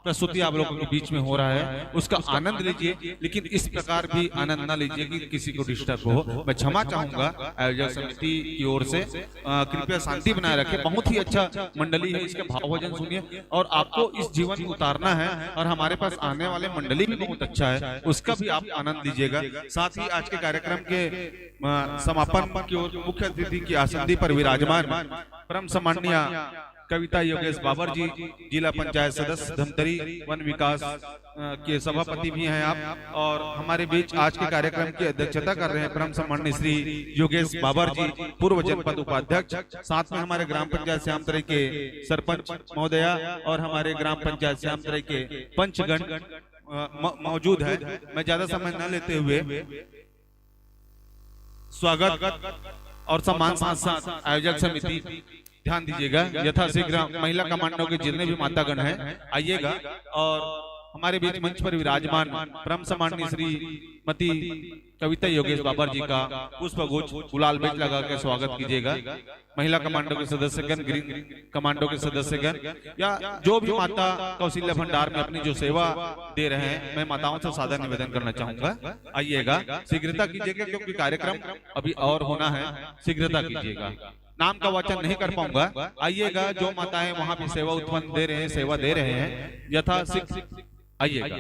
प्रस्तुति आप लोगों के बीच में हो रहा है, उसका आनंद लीजिए, लेकिन इस प्रकार भी आनंद ना लीजिए कि किसी को डिस्टर्ब हो। मैं क्षमा चाहूंगा आयोजक समिति की ओर से। अ, कृपया शांति बनाए रखें। बहुत ही अच्छा मंडली है, इसके भाव भजन सुनिए और आपको इस जीवन को उतारना है। और हमारे पास आने वाले मंडली भी बहुत अच्छा है, उसका भी आप आनंद लीजिएगा। साथ ही आज के कार्यक्रम के, अ, समापन की ओर मुख्य अतिथि की आसंदी पर विराजमान परम सम्माननीय कविता योगेश बाबर जी, जिला पंचायत सदस्य धमतरी, वन विकास, अ, के सभापति भी हैं आप, और हमारे बीच आज के कार्यक्रम की अध्यक्षता कर रहे हैं परम सम्माननीय श्री योगेश बाबर जी, पूर्व जनपद उपाध्यक्ष, साथ में हमारे ग्राम पंचायत श्यामतरई के सरपंच महोदया और हमारे ग्राम पंचायत श्यामतरई के पंचगण, अ, म-, मौजूद है। मैं ज्यादा समय न लेते हुए स्वागत और सम्मान साथ साथ आयोजक समिति, ध्यान दीजिएगा, यथाशीघ्र महिला कमांडो के जितने भी मातागण हैं, आइएगा। और हमारे बीच मंच पर विराजमान परम सम्माननीय श्रीमती कविता योगेश बाबर जी का पुष्प गुच्छ, गुलाल बेच लगा के स्वागत कीजिएगा। महिला कमांडो के सदस्यगण, ग्रीन कमांडो के सदस्यगण, या जो भी माता कौशल्या भंडार में अपनी जो सेवा दे रहे हैं, मैं माताओं से सादर निवेदन करना चाहूंगा, आइएगा, शीघ्रता कीजिएगा, क्योंकि कार्यक्रम अभी और होना है, शीघ्रता कीजिएगा। नाम का वाचन नहीं कर पाऊंगा, आइएगा। जो माताएं वहां भी सेवा उत्पन्न दे रहे हैं, सेवा दे रहे हैं, यथाशीघ्र आइएगा।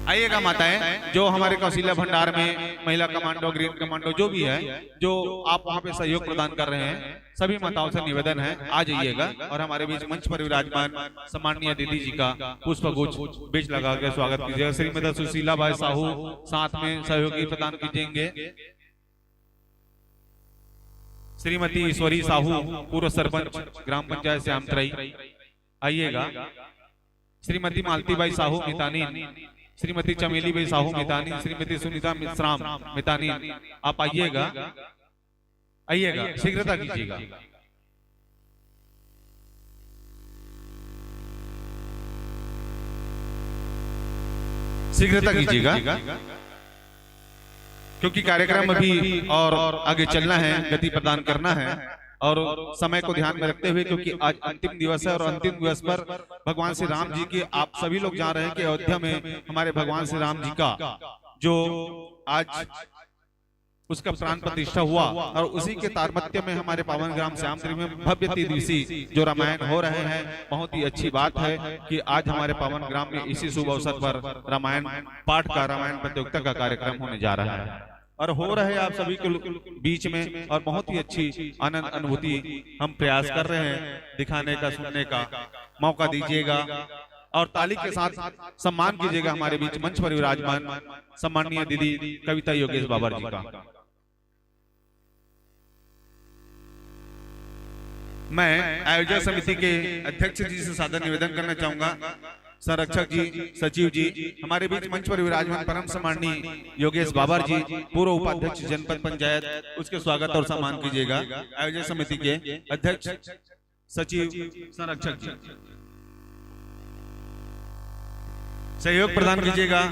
आइएगा माताएं, जो हमारे कौशल्या भंडार में महिला कमांडो, ग्रीन कमांडो जो भी है, जो आप वहां पे सहयोग प्रदान कर रहे हैं, सभी माताओं से निवेदन है, आ जाइएगा और हमारे बीच मंच पर विराजमान सम्माननीय दीदी जी का पुष्प गुच्छ बीच लगा के स्वागत कीजिएगा। श्रीमती सुशीला बाई साहू साथ में सहयोगी प्रदान कीजिएंगे। श्रीमती ईश्वरी साहू, पूर्व सरपंच ग्राम पंचायत श्यामतरई, आइएगा। श्रीमती मालती बाई साहू मितानिन, श्रीमती चमेली बाई साहू मितानिन, श्रीमती सुनीता मिश्राम मितानिन, आप आइएगा, आइएगा, शीघ्रता कीजिएगा। शीघ्रता कीजिएगा। क्योंकि कार्यक्रम अभी और आगे चलना है, गति प्रदान करना है और समय को ध्यान में रखते हुए, क्योंकि आज अंतिम दिवस है और अंतिम दिवस पर भगवान श्री राम जी के आप सभी लोग जान रहे हैं कि अयोध्या में हमारे भगवान श्री राम जी का जो आज उसका प्राण प्रतिष्ठा हुआ और उसी के तारमत्य में हमारे पावन ग्राम श्यामगिरी में भव्य तेजस्वी जो रामायण हो रहे हैं। बहुत ही अच्छी बात है कि आज हमारे पावन ग्राम में इसी शुभ अवसर पर रामायण पाठ का, रामायण प्रतियोगिता का कार्यक्रम होने जा रहा है और हो रहे आप सभी के बीच में, और बहुत ही अच्छी आनंद अनुभूति हम प्रयास कर रहे हैं दिखाने का, सुनने का मौका दीजिएगा। और ताली के साथ सम्मान कीजिएगा हमारे बीच मंच पर विराजमान सम्माननीय दीदी कविता योगेश बाबर जी का। मैं आयोजक समिति के अध्यक्ष जी से सादर निवेदन करना चाहूंगा, संरक्षक जी, सचिव जी, हमारे बीच मंच पर विराजमान परम सम्माननीय योगेश बाबर जी, पूर्व उपाध्यक्ष जनपद पंचायत, उसके स्वागत और सम्मान कीजिएगा। आयोजक समिति के अध्यक्ष, सचिव, संरक्षक जी, सहयोग प्रदान कीजिएगा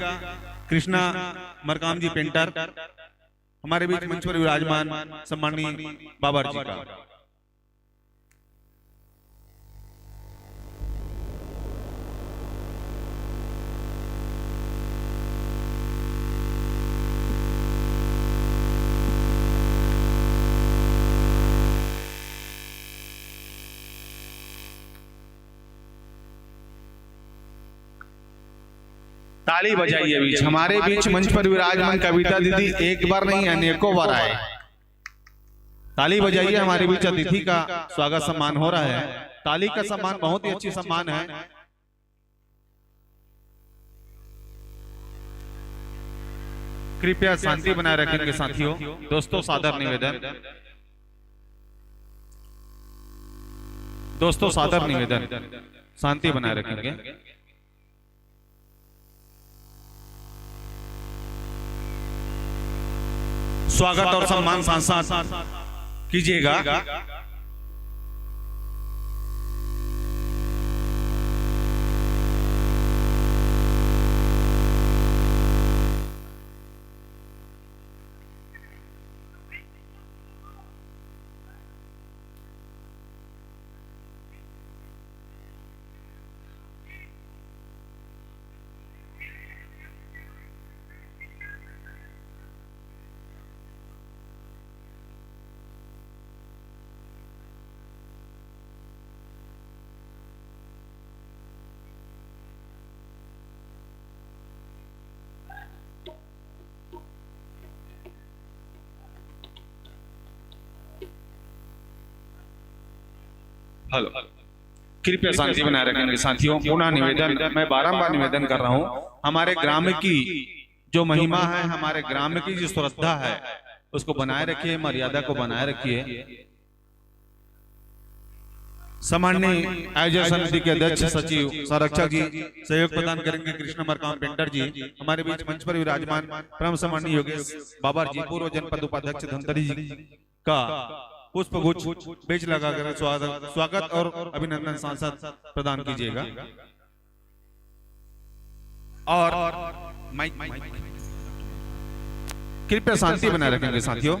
कृष्णा मरकाम जी पेंटर, हमारे बीच मंच पर विराजमान सम्माननीय बाबर जी का। ताली बजाइए बीच, हमारे बीच मंच पर विराजमान कविता दीदी एक बार नहीं, अनेकों बार आए। ताली बजाइए, हमारे बीच अतिथि का स्वागत सम्मान हो रहा है। ताली का सम्मान बहुत ही अच्छी सम्मान है। कृपया शांति बनाए रखेंगे साथियों। दोस्तों, सादर निवेदन, दोस्तों, सादर निवेदन, शांति बनाए रखेंगे। स्वागत और सम्मान साथ साथ कीजिएगा। हेलो, कृपया शांति बनाए रखेंगे साथियों। पुनः निवेदन, मैं बारंबार निवेदन कर रहा हूँ, हमारे ग्राम की जो महिमा है, हमारे ग्राम की जो श्रद्धा है, उसको बनाए रखिए, मर्यादा को बनाए रखिए। सम्माननीय आयोजक समिति के अध्यक्ष सचिव संरक्षक जी सहयोग प्रदान करेंगे कृष्ण मरकाम पेंटर जी। हमारे बीच मंच पर विराजमान परम सम्माननीय योगेश बाबर जी, पूर्व जनपद उपाध्यक्ष धमतरी जी का पुष्पगुच्छ बीच लगाकर स्वागत, स्वागत और अभिनंदन सांसद प्रदान कीजिएगा। और माइक, माइक, कृपया शांति बनाए रखेंगे साथियों।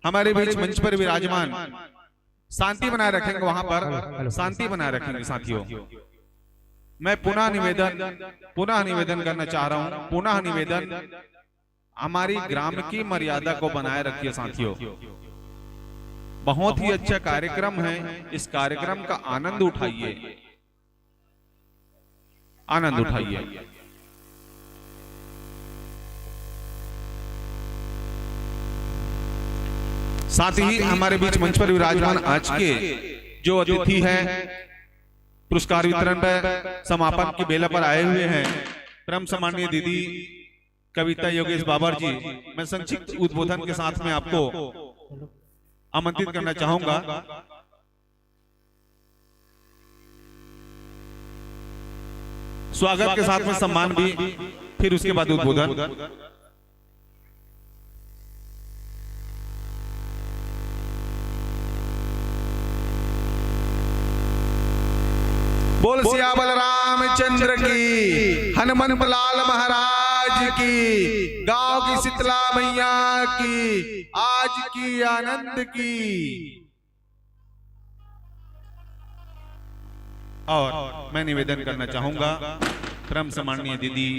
हमारे बीच मंच पर विराजमान शांति बनाए रखेंगे, वहां पर शांति बनाए रखेंगे साथियों। मैं पुनः निवेदन, पुनः निवेदन करना चाह रहा हूं, पुनः निवेदन, हमारी ग्राम की मर्यादा को बनाए रखिए साथियों। बहुत ही अच्छा कार्यक्रम है, इस कार्यक्रम का आनंद उठाइए, आनंद उठाइए। साथ ही हमारे बीच मंच पर विराजमान आज के जो अतिथि हैं, पुरस्कार वितरण पर समापन की बेला पर आए हुए हैं, परम सम्माननीय दीदी कविता योगेश बाबर जी, मैं संक्षिप्त उद्बोधन के साथ में आपको आमंत्रित करना चाहूंगा। स्वागत के साथ में सम्मान भी, फिर उसके बाद उद्बोधन। बोल सियावर रामचंद्र की, हनुमंत लाल महाराज आज की गांव की शीतला मैया की, आज की आनंद की। और मैं निवेदन करना चाहूंगा, परम सम्माननीय दीदी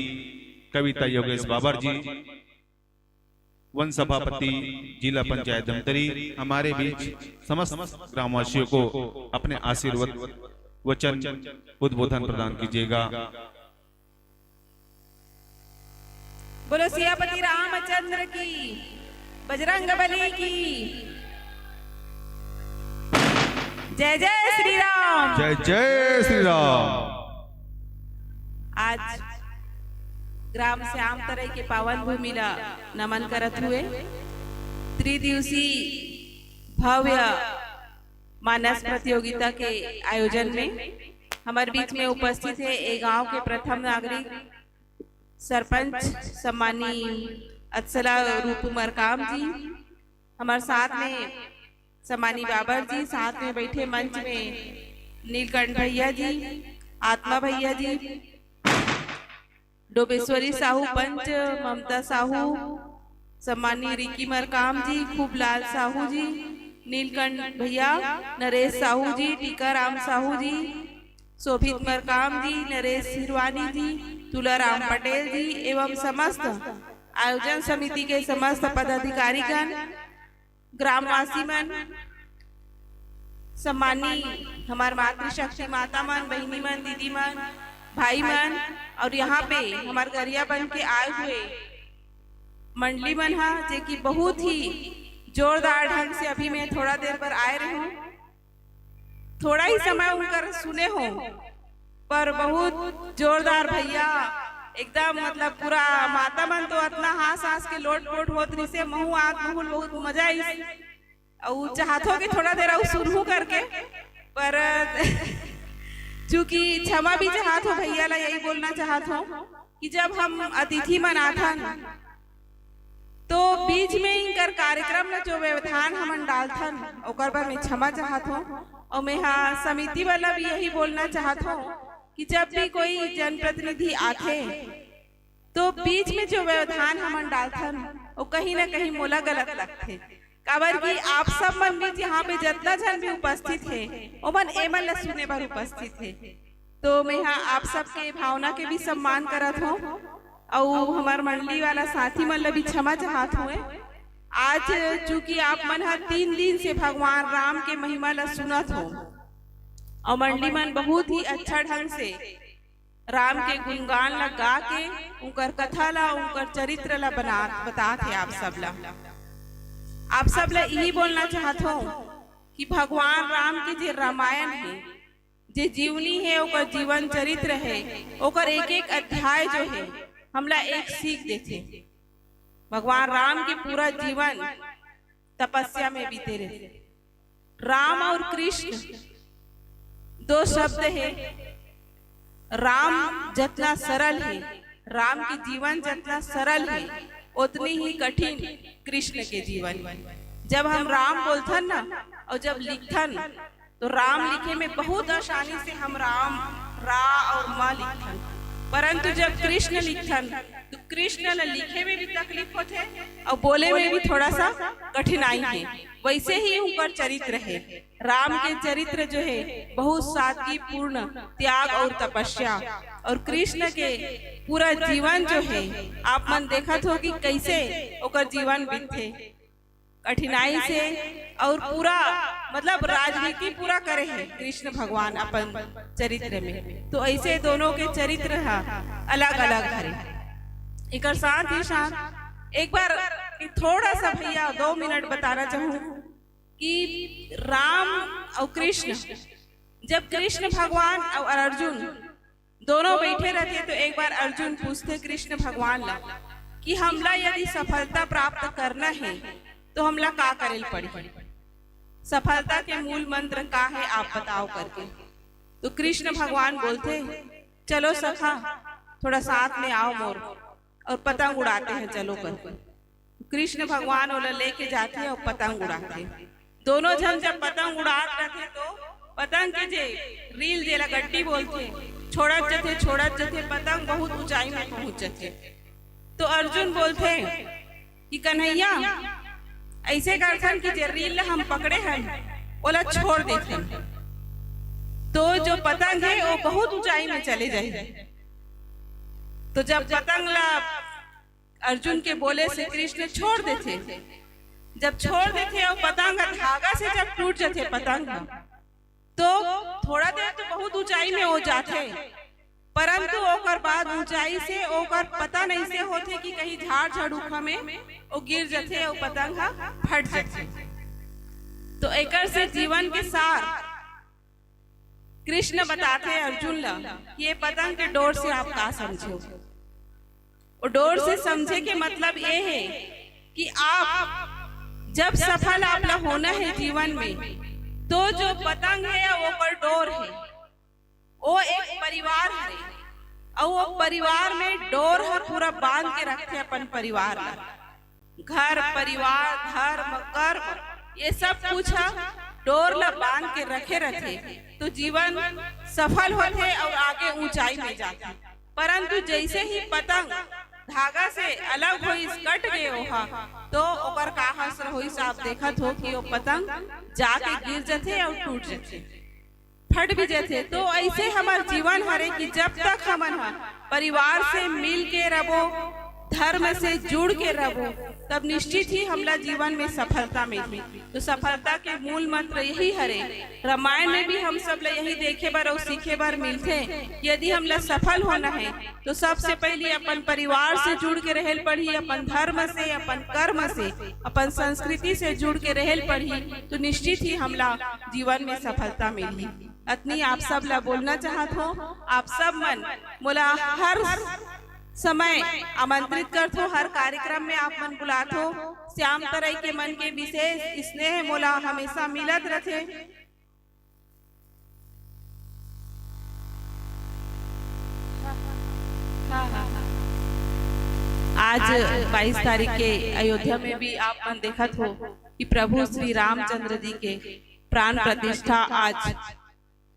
कविता योगेश बाबर जी, वन सभापति जिला पंचायत धमतरी, हमारे बीच समस्त ग्रामवासियों को अपने आशीर्वाद वचन उद्बोधन प्रदान कीजिएगा। बोलो सियापति रामचंद्र की, बजरंग बली की, जय जय श्री राम। जय जय श्री राम। आज ग्राम श्याम तरई के पावन भूमि ला नमन करत हुए त्रिदिवसीय भव्य मानस प्रतियोगिता के आयोजन में हमर बीच में उपस्थित है ए गांव के प्रथम नागरिक सरपंच सम्मानी अत्सला रूप मरकाम जी, हमारे साथ में सम्मानी बाबर जी, साथ में बैठे मंच में नीलकंठ भैया जी, आत्मा भैया जी, डोबेश्वरी साहू पंच, ममता साहू, सम्मानी रिकी मरकाम जी, खूबलाल साहू जी, नीलकंठ भैया, नरेश साहू जी, टीकाराम साहू जी, शोभित मरकाम जी, नरेश हिरवानी जी, तुलाराम पटेल जी एवं समस्त आयोजन समिति के समस्त पदाधिकारीगण, ग्रामवासी मन, सम्मानी हमार मातृशक्ति माता मन, बहिनी मन, दीदी मन, भाई मन और यहाँ पे हमार गरिया बन के आए हुए मंडली मन हा, जे कि बहुत ही जोरदार ढंग से अभी मैं थोड़ा देर बर आए रहे हूँ, थोड़ा ही समय उनकर सुने हो, पर बहुत जोरदार भैया, एकदम मतलब पूरा माता मन तो अतना हाँस हाँस के लोट पोट होत रिसे, महू आत महूल बहुत मजा आइस। अउ चाहत हो कि थोड़ा देर अउ सुनहूं करके, पर चूंकि क्षमा भी चाहत हो भैया ला, यही बोलना चाहत हो कि जब हम अतिथि मन आथन तो बीच में इनकर कार्यक्रम में जो व्यवधान हमन डालथन ओकर बर मैं क्षमा चाहत हो। और मैं हा समिति वाला भी यही बोलना चाहत हो कि जब भी कोई जनप्रतिनिधि आथे तो बीच में जो व्यवधान हमन डालथन वो कहीं ना कहीं मोला गलत लगथे, काबर कि आप सब मन बीच यहाँ पे जतना झन भी उपस्थित हे ओमन एमन ला सुने बर उपस्थित हे। तो मैं हा आप सबके भावना के भी सम्मान करत हो अउ हमार मंडली वाला साथी मन ला भी क्षमा चाहत हुए। आज चूंकि आप मन हा तीन दिन से भगवान राम के महिमा ला सुनत हो अउ मंडली मन बहुत ही अच्छा ढंग से राम के गुणगान ला गा के उनकर कथा ला, उनकर चरित्र ला बना, बतात हे आप सब ला। आप सब ला यही बोलना चाहत हो कि भगवान राम के जे रामायण हे, जे जीवनी हे, ओकर जीवन चरित्र हे, ओकर एक एक अध्याय जो हे हमला एक सीख देथे। भगवान राम के पूरा जीवन तपस्या में बीते रहे। राम और कृष्ण दो शब्द हे। राम जतना सरल हे, राम के जीवन जतना सरल हे, उतनी ही कठिन कृष्ण के जीवन। जब हम राम बोलथन ना और जब लिखथन तो राम लिखे में बहुत आसानी से हम राम, रा और मा लिखथन, परंतु जब कृष्ण लिखथन तो कृष्ण ल लिखे में भी तकलीफ होथे और बोले में भी थोड़ा सा कठिनाई हे। वैसे ही उनकर चरित्र हे। राम के चरित्र जो हे बहुत सादगी पूर्ण, त्याग और तपस्या, और कृष्ण के पूरा जीवन जो हे आप मन देखत हो कि कैसे ओकर जीवन बीतथे कठिनाई से, और पूरा मतलब राजनीति पूरा करे हे कृष्ण भगवान अपन चरित्र में। तो ऐसे दोनों के चरित्र हा अलग अलग हरे। एकर साथ ही साथ एक बार थोड़ा सा भैया दो मिनट बताना चाहूँ कि राम और कृष्ण, जब कृष्ण भगवान और अर्जुन दोनों बैठे रहते तो एक बार अर्जुन पूछथे कृष्ण भगवान ला कि हमला यदि सफलता प्राप्त करना हे तो हमला का करे ल पड़ही, सफलता के मूल मंत्र का हे आप बताओ करके। तो कृष्ण भगवान बोलथे, चलो सखा, थोड़ा साथ में आओ मोर, और पतंग उड़ाते हैं चलो करके। कृष्ण भगवान ओला लेके जाथे और पतंग उड़ाथे। दोनों झन जब पतंग उड़ात रहथे तो पतंग के जे रील जेला गड्डी बोलथे, छोड़त जथे, छोड़त जथे, पतंग बहुत ऊंचाई में पहुंच जथे। तो अर्जुन बोलथे कि कन्हैया, ऐसे करथन कि जे रील ला हम पकड़े हन, ओला छोड़ देथन, तो जो पतंग है, वो बहुत ऊंचाई में चले जाही। तो जब पतंग ला अर्जुन के बोले से कृष्ण छोड़ देथे, जब छोड़ देथे और पतंग ह धागा से जब टूट जथे पतंग ह, तो थोड़ा देर तो बहुत ऊंचाई में हो जाथे, परंतु ओकर बाद ऊंचाई से ओकर पता नहीं से होथे कि कहीं झाड़ झड़ूखा में वो गिर जथे और पतंग ह फट जथे। तो एकर से जीवन के सार कृष्ण बताथे अर्जुन ला कि ये पतंग के डोर से आप का समझो। वो डोर से समझे के मतलब ये है कि आप जब सफल आप ला होना है जीवन में, तो जो पतंग है, वो पर डोर है, वो एक परिवार है, और वो परिवार में डोर ह पूरा बांध के रखथे अपन परिवार ला। घर, परिवार, धर्म, कर्म, ये सब कुछ ह डोर ला बांध के रखे रथे, तो जीवन सफल होथे और आगे ऊंचाई में जाथे। परंतु जैसे ही पतंग धागा से अलग होइस, कट गए ओहा, तो ओकर का हाल होइस, आप देखत हो कि वो पतंग जाके गिर जथे और टूट जथे, फट भी जथे। तो ऐसे हमर जीवन हरे कि जब तक हमन ह परिवार से मिल के रबो, धर्म से जुड़ के रबो, तब निश्चित ही हमला जीवन में सफलता मिलही। तो सफलता के मूल मंत्र यही हरे। रामायण में भी हम सब ला यही देखे बर और सीखे बर मिलथे कि यदि हमला सफल होना है, तो सबसे पहले अपन परिवार से जुड़ के रहेल पड़ही, अपन धर्म से, अपन कर्म से, अपन संस्कृति से जुड़ के रहेल पड़ही, तो निश्चित ही हमला जीवन में सफलता मिलही। अतनी आप सब ला बोलना चाहत हो। आप सब मन मोला हर समय आमंत्रित करत हो, हर कार्यक्रम में आप मन बुलात हो। श्याम तरई के मन के विशेष स्नेह मोला हमेशा मिलत रथे। आज बाईस तारीख के अयोध्या में भी आप मन देखत हो कि प्रभु श्री रामचंद्र जी के प्राण प्रतिष्ठा आज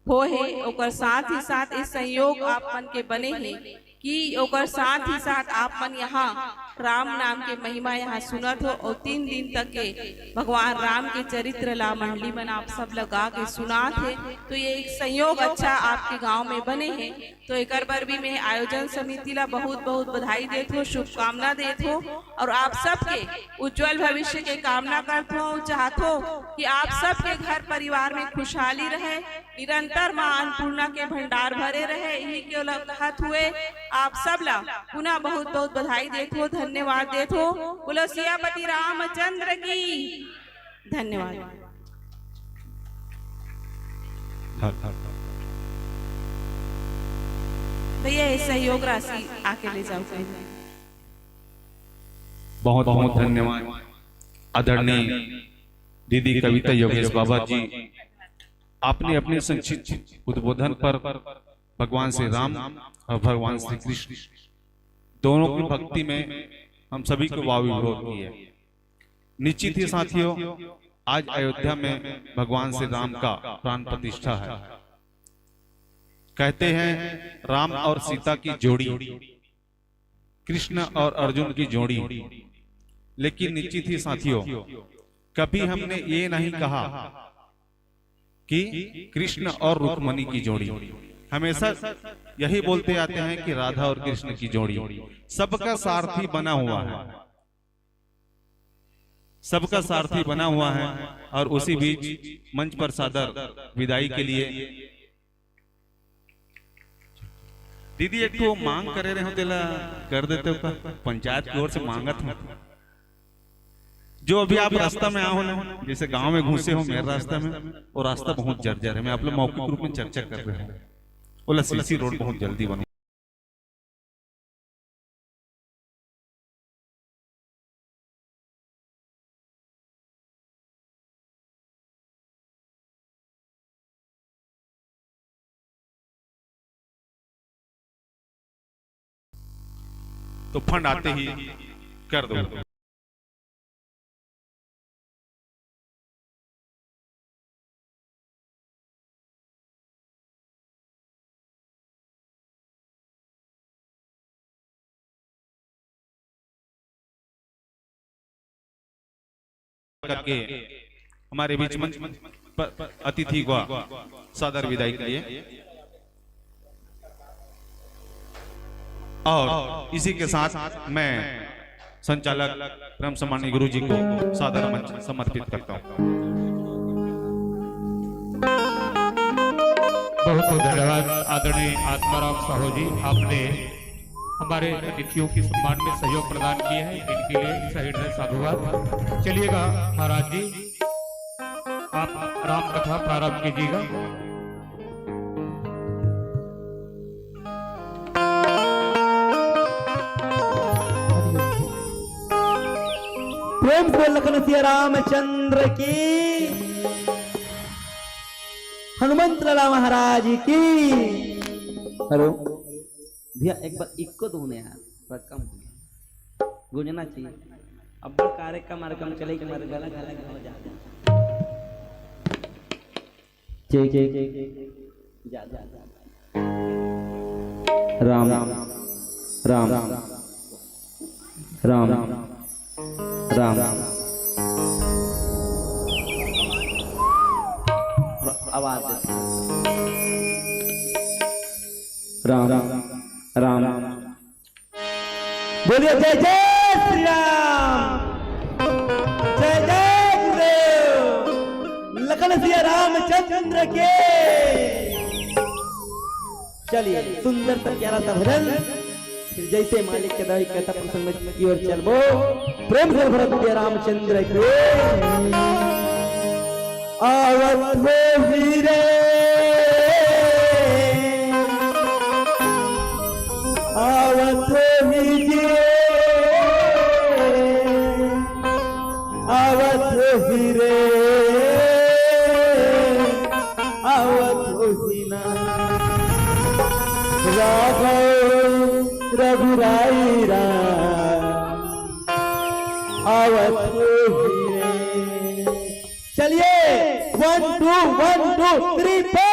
हो हे। ओकर साथ ही साथ इस संयोग आप मन के बने हे कि ओकर साथ ही साथ आप मन यहाँ राम नाम के महिमा यहाँ सुनत हो और तीन दिन तक के भगवान राम के चरित्र ला मंडली मन आप सब ला गा के सुनात हे। तो ये एक संयोग अच्छा आपके गांव में बने हे। तो एकर बर भी मैं आयोजन समिति ला बहुत बहुत बधाई देत हो, शुभकामना देत हो और आप सबके उज्जवल भविष्य के कामना करत हो। चाहत हो कि आप सबके घर परिवार में खुशहाली रहे, निरंतर माँ अन्नपूर्णा के भंडार भरे रहे, यही के ओला कहत हुए आप सब ला पुनः बहुत बहुत बधाई देत हो, धन्यवाद देत हो। बोलो सियापति रामचंद्र की। धन्यवाद। भैया, ये सहयोग राशि आके ले जाओ कहीं। बहुत बहुत धन्यवाद आदरणीय दीदी कविता योगेश बाबा जी, आपने अपने संक्षिप्त उद्बोधन पर भगवान श्री राम और भगवान श्री कृष्ण दोनों की भक्ति में हम सभी को भाव विभोर किया। निश्चित ही साथियों, आज अयोध्या में भगवान श्री राम का प्राण प्रतिष्ठा है। कहते हैं राम और सीता की जोड़ी, कृष्ण और अर्जुन की जोड़ी, लेकिन निश्चित ही साथियों, कभी हमने ये नहीं कहा कि कृष्ण और रुक्मणी की जोड़ी। हमेशा यही बोलते आते हैं कि राधा और कृष्ण की जोड़ी। सबका सारथी बना हुआ है, सबका सारथी बना हुआ है। और उसी बीच मंच पर सादर विदाई के लिए दीदी एक ठो मांग करे रहे हो, तेला कर देते हो का? पंचायत की ओर से मांगत हूँ। जो अभी आप रास्ता में आओ ना, जैसे गांव में घुसे हो मेरे रास्ता में, वो रास्ता बहुत जर्जर है। मैं आप लोग मौखिक रूप में चर्चा कर रहे हो, बोला सीसी रोड बहुत जल्दी बनो। तो फंड आते ही कर दो। करके हमारे बीच मंच पर अतिथि को सादर विदाई के लिए। और इसी के साथ मैं संचालक परम सम्माननीय गुरु जी को सादर मंच समर्पित करता हूँ। बहुत बहुत धन्यवाद आदरणीय आत्माराम साहू जी, आपने हमारे अतिथियों के सम्मान में सहयोग प्रदान किया है, इनके लिए सही हृदय साधुवाद। चलिएगा महाराज जी, आप राम कथा प्रारंभ कीजिएगा। प्रेम से लखन सिया रामचंद्र की, हनुमंत लाला महाराज की। हेलो भैया, एक बार इक्को दो ने यार, थोड़ा कम हो गया, गूंजना चाहिए। अब कार्यक्रम कार्यक्रम चले के मारे गला गला हो जाता। ठीक, ठीक, ठीक, ठीक। जा, जा, जा। राम, राम, राम, राम। आवाज दे। राम, राम। बोलिए जय जय श्री राम, जय जय गुरुदेव, लखन सिया रामचंद्र के। चलिए सुंदर सा प्यारा सा भजन, फिर जैसे मालिक के दाई कहता प्रसंग की ओर चलबो। प्रेम से भरत के रामचंद्र के। आवत होही रे, आवत होही जी, आवत होही रे, आवत होही ना। राघव रघुराई राम, आवत होही रे। चलिए, one two, one two three four.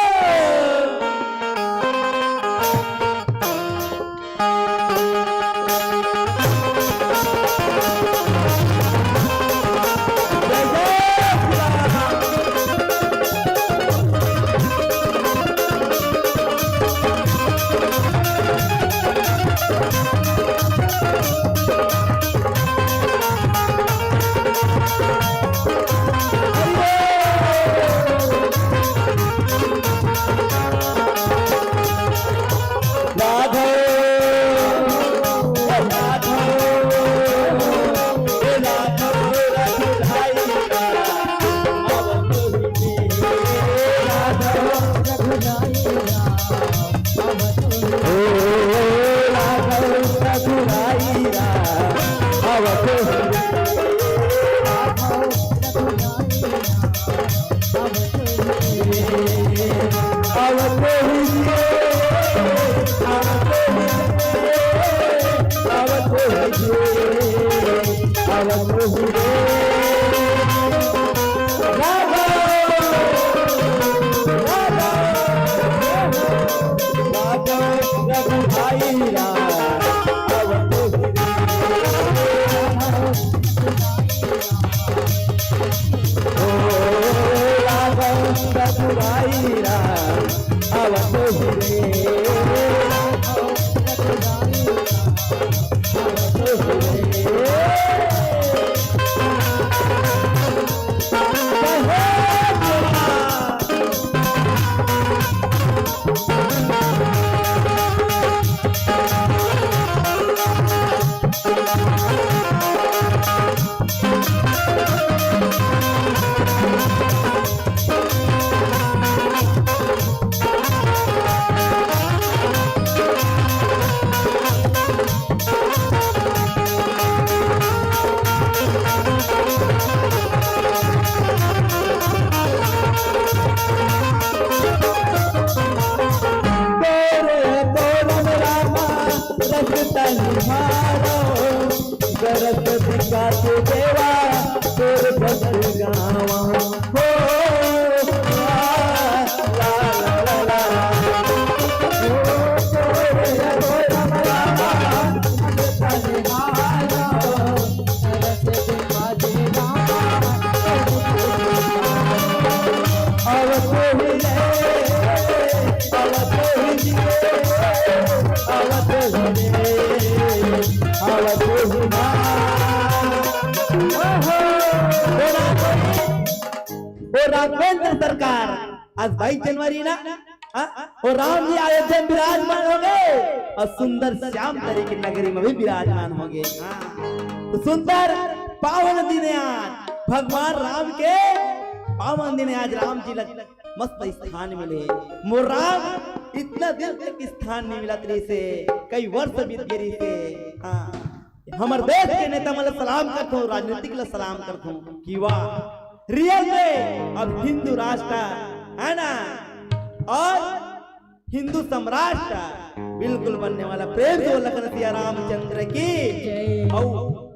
सरकार, आज बाईस जनवरी ना, हाँ? और राम जी अयोध्या में विराजमान हो गए और सुंदर श्याम तेरी की नगरी में भी विराजमान हो गए। हाँ। तो सुंदर पावन दिन है आज, भगवान राम के पावन दिन है आज। राम जी लग मस्त स्थान मिले। मोर राम इतना दिन तक स्थान नहीं मिला तेरे से, कई वर्ष बीत गए से। हाँ, हमर देश के नेता मन ला सलाम करथों, राजनीतिक ला सलाम करथों कि वाह, रियल में अब हिंदू राष्ट्र है ना, और हिंदू सम्राट बिल्कुल बनने वाला। प्रेम से बोल लखन सिया रामचंद्र की। जय। और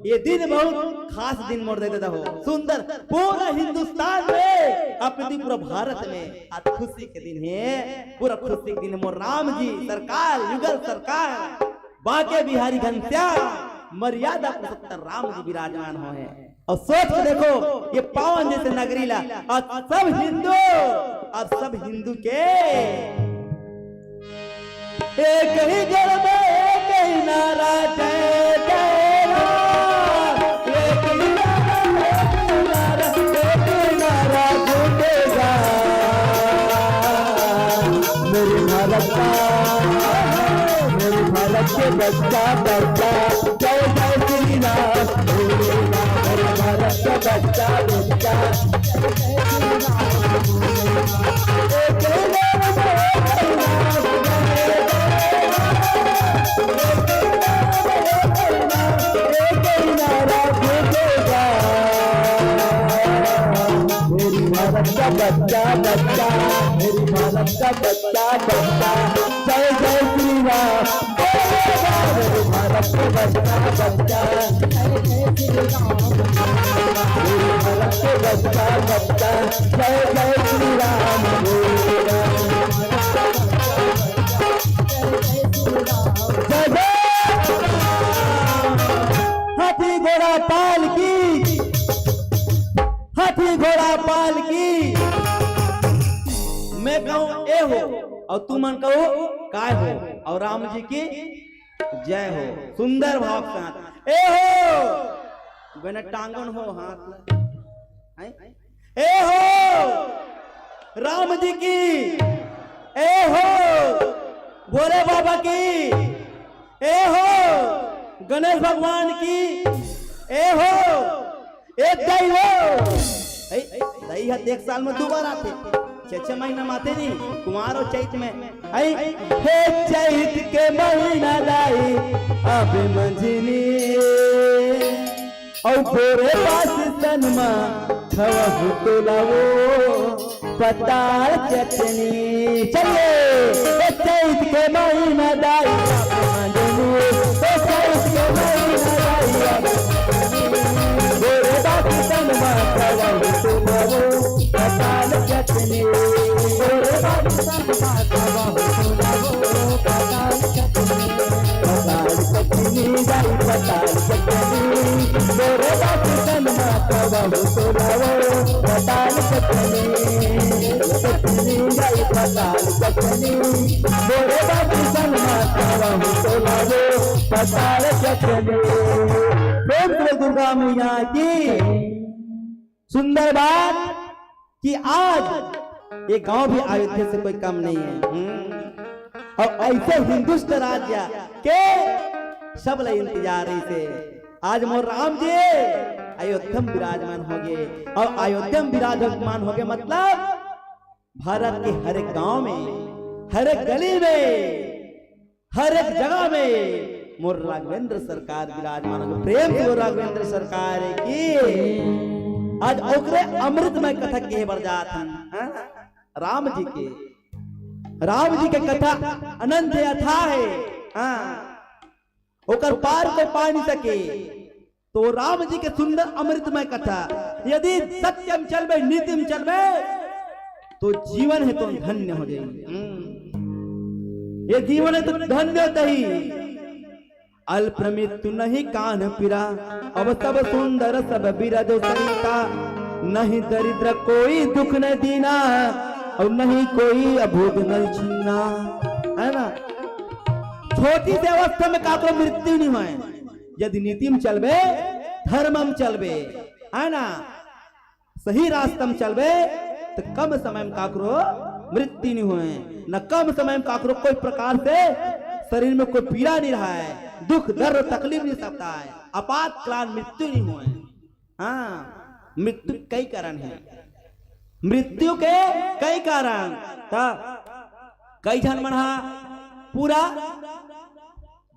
ये दिन बहुत खास दिन मोर दे देता हो। सुंदर पूरा हिंदुस्तान में, अपने पूरा भारत में आज खुशी के दिन है, पूरा खुशी के दिन है। मोर राम जी सरकार, युगल सरकार, बांके बिहारी घनश्याम, मर्यादा पुरुषोत्तम राम जी विराजमान हो हैं। और सोच के देखो, ये पावन जैसे नगरी ला, और सब हिंदू, अब सब हिंदू के एक ही जल में एक ही नारा, जय जय राम। एक ही जल में एक ही नारा, एक ही नारा गूंजेगा। मेरे भारत का, मेरे भारत के बच्चा बच्चा, जय जय श्री राम। मेरे भारत का बच्चा बच्चा, मेरी भारत का बच्चा बच्चा, मेरी भारत का बच्चा बच्चा, जय जय श्री राम। मेरे भारत के बच्चा बच्चा, मेरे भारत के बच्चा बच्चा, जय जय श्री राम। जय जय। हाथी घोड़ा पाल की, हाथी घोड़ा पाल की। मैं कहूँ ए हो, और तुमन कहो काय हो, और राम जी की जय हो। सुंदर भाव के साथ ए हो, बिना टांगन हो हाथ ला। हैं? ए हो, राम जी की, ए हो, भोले बाबा की, ए हो, गणेश भगवान की, ए हो, ए दाई हो। ए, दाई ह एक साल में दो बार आथे, छह छह महीना में आथे जी, कुमार और चैत में। ए, हे चैत के महीना दाई, अबे मंझनी, अउ बोरे बास सन मा खवा हो तोला वो पताल चटनी। चलिए, ए चैत के महीना दाई, ए चैत के महीना दाई, बोरे बात तन मा खवा हो तोला वो पताल चटनी। बोरे बात तन मा खवा हो तोला वो पताल चटनी। पताल चटनी दाई, पताल चटनी, बोरे बात तन मा खवा हो तोला वो पताल चटनी। चटनी दाई, पताल चटनी, बोरे बात तन मा खवा हो तोला वो पताल चटनी। प्रेम से दुर्गा मैया की। सुंदर बात कि आज ये गांव भी अयोध्या से कोई कम नहीं है। हम्म। और ऐसे हिंदुस्तान राज्य के सब ला इंतजार रहिसे। आज मोर राम जी अयोध्या में विराजमान हो गए, और अयोध्या में विराजमान हो गए मतलब भारत के हर एक गांव में, हर एक गली में, हर एक जगह में मोर राघवेंद्र सरकार विराजमान हो। प्रेम से बोल राघवेंद्र सरकार की। आज ओकरे अमृतमय कथा कहे बर जात हन, हाँ? राम जी के, राम जी के कथा अनंत है, अथाह है, हाँ? ओकर पार को पा नहीं सके। तो राम जी के सुंदर अमृतमय कथा, यदि सत्यम चलबे, नीतिम चलबे, तो जीवन है तो धन्य हो जाएगी। हम्म। ये जीवन है तो धन्य तही। अल्प मृत्यु नहीं कान्ह पीरा, अवसव सुंदर सब बिरजउ सरिता। नहीं दरिद्र कोई दुख न दीना, और नहीं कोई अभोग न छीना, है ना? छोटी से अवस्था में काकरो मृत्यु नहीं होय, यदि नीतिम चलबे, धर्मम चलबे, है ना, सही रास्तम चलबे, त कम समय में काकरो मृत्यु नहीं होए, न कम समय में काकरो कोई प्रकार से शरीर में कोई पीड़ा नहीं रहा है, दुख दर्द तकलीफ नहीं सकता है, आपातकाल मृत्यु नहीं होए। हाँ, मृत्यु के कई कारण है, मृत्यु के कई कारण। त कई झन मन हा पूरा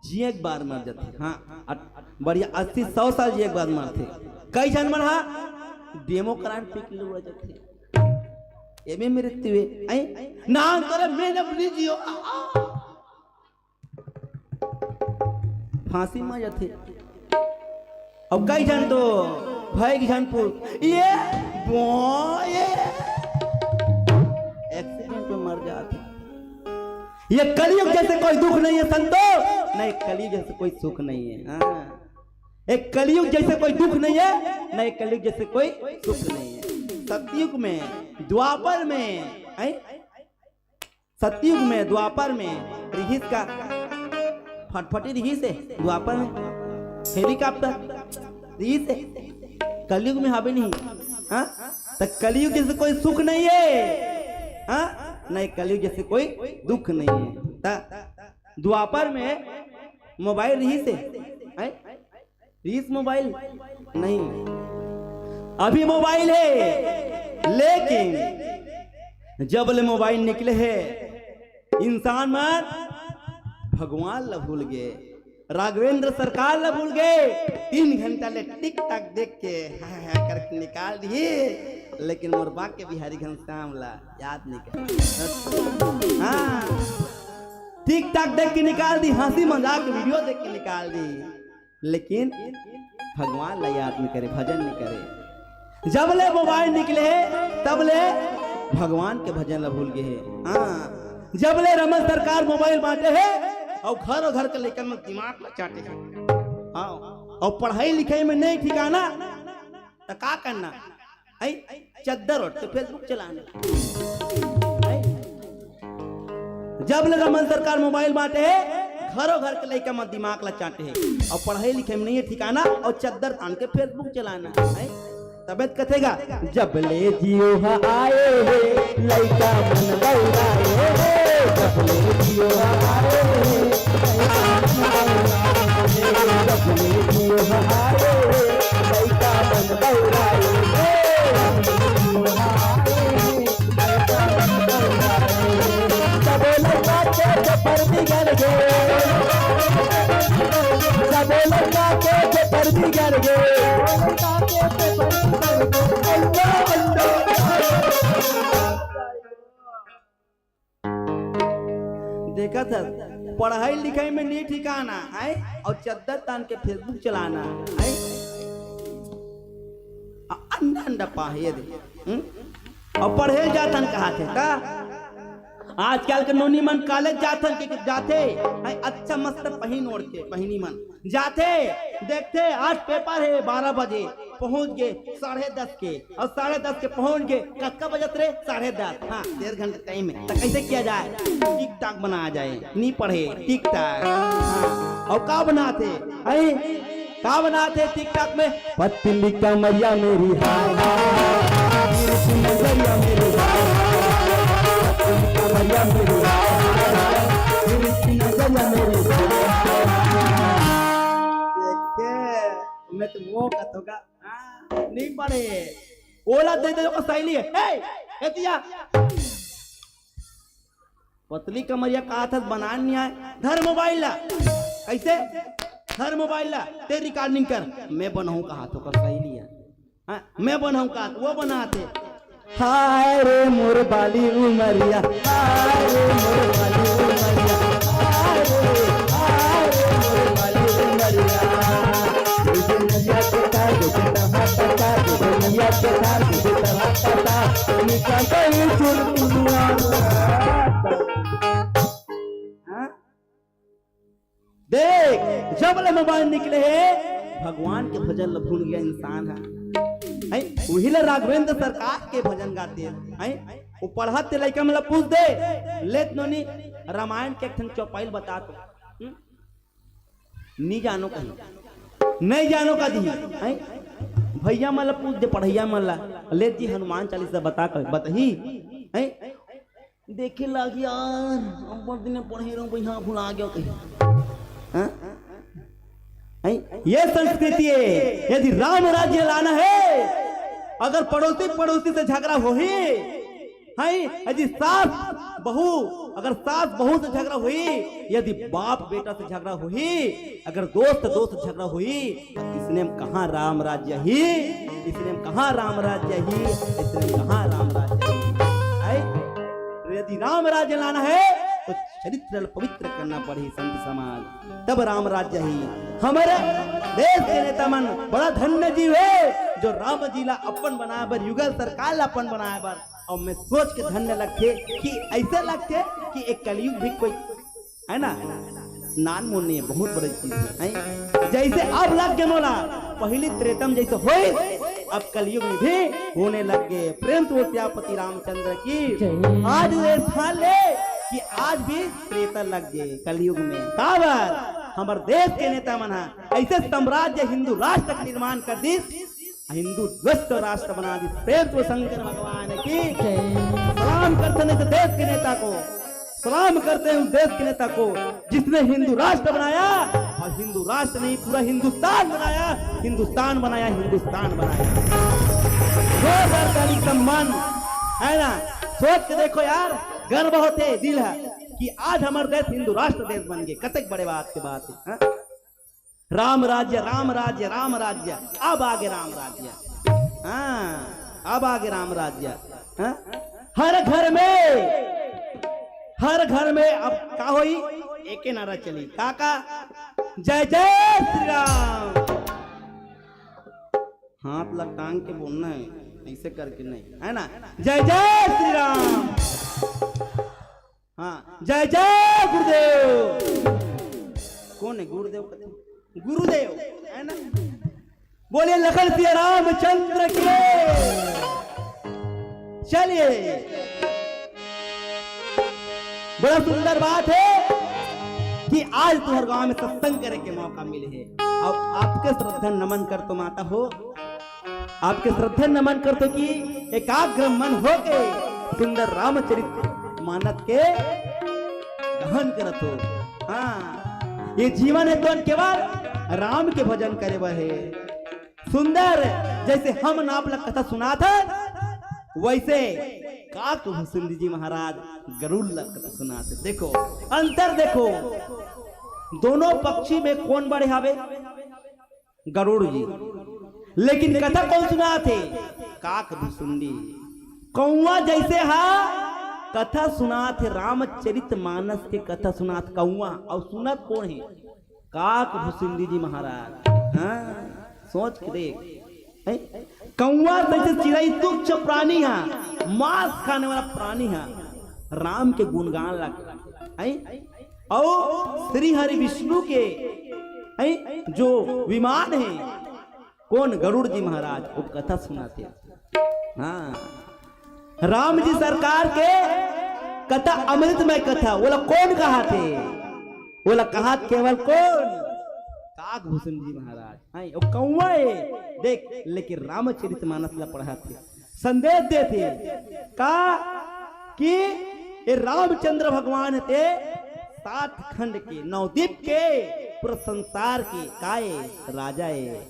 जिए के बाद मर जाथे। हाँ, अट-, बढ़िया अस्सी सौ साल जिए के बाद मरथे। कई झन मन हा डेमो करान पी के लुढ़ जाथे। ये भी मृत्यु है। आई नाम करे मैंने अपनी जियो। फांसी में जाथे। अब कई झन तो भाई झन पुर ये बो-, ये एक्सीडेंट में मर जाथे। ये कलयुग जैसे कोई दुख नहीं है संतो, नहीं कलयुग जैसे कोई सुख नहीं है। हाँ, एक कलयुग जैसे कोई दुख नहीं है, नहीं कलयुग जैसे कोई सुख नहीं है। सतयुग में, द्वापर में, हैं? सतयुग में, द्वापर में रिहिस का फटफटी रिहिस है, द्वापर में हेलीकॉप्टर रिहिस है, कलयुग में हवे नहीं। हाँ, त कलयुग जैसे कोई सुख नहीं है। हाँ, नहीं कलयुग जैसे कोई दुख नहीं है। त द्वापर में मोबाइल रिहिस है, हैं? रिहिस मोबाइल नहीं, अभी मोबाइल है, लेकिन जब ले मोबाइल निकले है, इंसान मन भगवान ला भूल गए, राघवेंद्र सरकार ला भूल गए। तीन घंटा ले टिकटॉक देख के हाँ हाँ करके निकाल दिए, लेकिन मोर बाके बिहारी घनश्याम ला याद नहीं कर। हाँ, टिकटॉक देख के निकाल दी, हंसी मजाक वीडियो देख के निकाल दी, लेकिन भगवान ला याद नहीं करे, भजन नहीं करे। जब ले मोबाइल निकले हे, तब ले भगवान के भजन ला भूल गए हे। हाँ, जब ले रमन सरकार मोबाइल बांटे हे और घर और घर के लइका मन दिमाग ला चाटे हे। हाँ, और पढ़ाई लिखाई में नहीं ठिकाना, त का करना? आई चद्दर ओढ़ के Facebook चलाना। आई जब ले रमन सरकार मोबाइल बांटे हे, घरों घर के लइका मन दिमाग ला चाटे हे, और पढ़ाई लिखाई में नहीं है ठिकाना, और चद्दर तान के Facebook चलाना। आई तबे त कथेगा, जब ले जियो हा आए हे, लइका मन बौराए हे, जब ले जियो हा आए हे, लइका मन बौराए हे, जब ले जियो हा आए हे, लइका मन बौराए हे। सबो लइका के पेपर बिगड़ गे, सबो लइका के पेपर बिगड़ गे। देखत हस, पढ़ाई लिखाई में नहीं ठिकाना है और चद्दर तान के Facebook चलाना है। आ, अंडा अंडा पाहे दे, हम्म? और पढ़े जाथन कहा थे का? आजकल के नोनी मन कॉलेज जाथन के जाथे, हैं, अच्छा मस्त पहिन ओढ़ के बहिनी मन जाथे, देखथे आज पेपर हे बारह बजे, पहुंच गे साढ़े दस के, और साढ़े दस के पहुंच गे, कतका बजत रे? साढ़े दस। हाँ, डेढ़ घंटा टाइम है, तो कैसे किया जाए? टिकटॉक बनाया जाए, नहीं पढ़े टिकटॉक। हाँ, और का बनाथे? हैं? का बनाथे टिकटॉक में? पतली कमरिया मेरी हाय हाय, तिरछी नजरिया मेरी हाय हाय, पतली कमरिया मेरी हाय हाय, तिरछी नजरिया मेरी हाय हाय। देखे, मैं तो वो कथोगा, हाँ, नहीं पढ़े। ओला दे दे ओकर सहेली है। ए, एतिया। पतली कमरिया कहा था बनान नहीं आए। धर मोबाइल ला। कैसे? धर मोबाइल ला। ते रिकॉर्डिंग कर। मैं बनाऊं कहा तो कर सहेली है। हाँ, मैं बनाऊं कहा तो वो बनाथे। हाय रे मोर बाली उमरिया, हाय रे मोर बाली उमरिया, हाय रे, हाय रे मोर बाली उमरिया। ये दुनिया के ताज के तहा तहा, ये दुनिया के ताज के तहा तहा, निकल गई चुनमुनिया। हाँ? देख, जब ले मोबाइल निकले हे, भगवान के भजन ल भूल गया इंसान है। हैं? वही ले राघवेंद्र सरकार के भजन गाते हैं। हैं? वो पढ़त ते लइका मन ल पूछ दे, लेत नोनी रामायण के एक ठन चौपाई ल बता तो। हम्म? नहीं जानो कहीं, नहीं जानो का दी। हैं? भैया मन ला पूछ दे, पढ़ैया मन ला, ले जी हनुमान चालीसा बता कर बताही। हैं? देखे लाग यार, अब्बड़ दिन पढ़े रहूं, भैया भुला गया कहीं। हैं? हैं? ये संस्कृति है। यदि राम राज्य लाना है, अगर पड़ोसी पड़ोसी से झगड़ा होही, हैं, यदि सास बहू, अगर सास बहू से झगड़ा होही, यदि बाप बेटा से झगड़ा होही, अगर दोस्त दोस्त से झगड़ा होही, त इसने में कहाँ राम राज्य ही? इसने में कहाँ राम राज्य ही? इसने में कहाँ राम राज्य ही? हैं? तो यदि राम राज्य लाना है, तो चरित्र ल पवित्र करना पड़ही, संत समाज, तब राम राज्य ही। हमर देश के नेता मन बड़ा धन्य जी हे, जो राम जी ला अपन बनाए बर, युगल सरकार ला अपन बनाए बर, अउ मैं सोच के धन्य लगथे कि ऐसे लगथे कि एक कलयुग भी कोई, है ना, नान मोन नहीं है, बहुत बड़ी चीज है, हैं? जैसे अब लग गे मोला, पहली त्रेता म जैसे होइस, अब कलयुग में भी होने लग गे। प्रेम से बोल सियापति रामचंद्र की। जय। आज ये स्थान ले कि आज भी त्रेता लग गे कलयुग में। काबर? हमर देश के नेता मन ह ऐसे साम्राज्य हिंदू राष्ट्र के निर्माण कर दिस, हिंदू ध्वस्त राष्ट्र बना दिस। प्रेम से शंकर भगवान की। जय। सलाम करते हैं इस देश के नेता को, सलाम करते हैं उस देश के नेता को, जिसने हिंदू राष्ट्र बनाया, और हिंदू राष्ट्र नहीं, पूरा हिंदुस्तान बनाया, हिंदुस्तान बनाया, हिंदुस्तान बनाया। जोरदार ताली सम्मान, है ना? सोच के देखो यार, गर्व होथे दिल ह कि आज हमर देश हिंदू राष्ट्र देश बन गे। कतेक बड़े बात के बात है, हाँ? राम राज्य, राम राज्य, राम राज्य, अब आगे राम राज्य। हाँ, अब आगे राम राज्य। हाँ? हर घर में, हर घर में अब का होई? एके नारा चली। का का? जय जय श्री राम। हाथ ला टांग के बोलना है, ऐसे करके नहीं, है ना? जय जय श्री राम। हाँ, जय जय गुरुदेव। कौन है गुरुदेव? कथे गुरुदेव, है ना? बोलिए लखन सिया रामचंद्र की। चलिए, बड़ा सुंदर बात है कि आज तुम्हारे गांव में सत्संग करे के मौका मिले है। अब आपके श्रद्धा नमन कर तो माता हो, आपके श्रद्धा नमन करथो कि एकाग्र मन होके सुंदर रामचरित मानस के गहन करत हो। हाँ, ये जीवन है तो केवल राम के भजन करे बर हे। सुंदर, जैसे हम नाप ला कथा सुनात हन, वैसे काक भूषुंडी जी महाराज गरुड़ ला कथा सुनात हे। देखो, अंतर देखो, दोनों पक्षी में कौन बड़े हावे? गरुड़ जी। लेकिन कथा कौन सुनात हे? काक भुसुंडी। कौवा जैसे हा कथा सुनात हे, रामचरित मानस के कथा सुनात कौवा, अउ सुनत कौन हे? काक भुसुंडी जी महाराज। हाँ, सोच के देख, हैं? कौवा जैसे चिड़ई तुच्छ प्राणी हा, मांस खाने वाला प्राणी हा, राम के गुणगान लगता है। अउ श्री हरि विष्णु के, हैं, जो विमान हे, कौन? गरुड़ जी महाराज, वो कथा सुनात हे। हाँ, राम जी सरकार के कथा अमृतमय कथा, ओला कौन कहाथे? ओला कहाथे केवल कौन? काक भूषुंडी जी महाराज। हाँ, वो कौवा हे, देख, लेकिन रामचरित मानस ला पढ़ाथे। संदेश देथे का कि ये रामचंद्र भगवान ते सात खंड के, नवदीप के, पूरा संसार के काय राजा हे,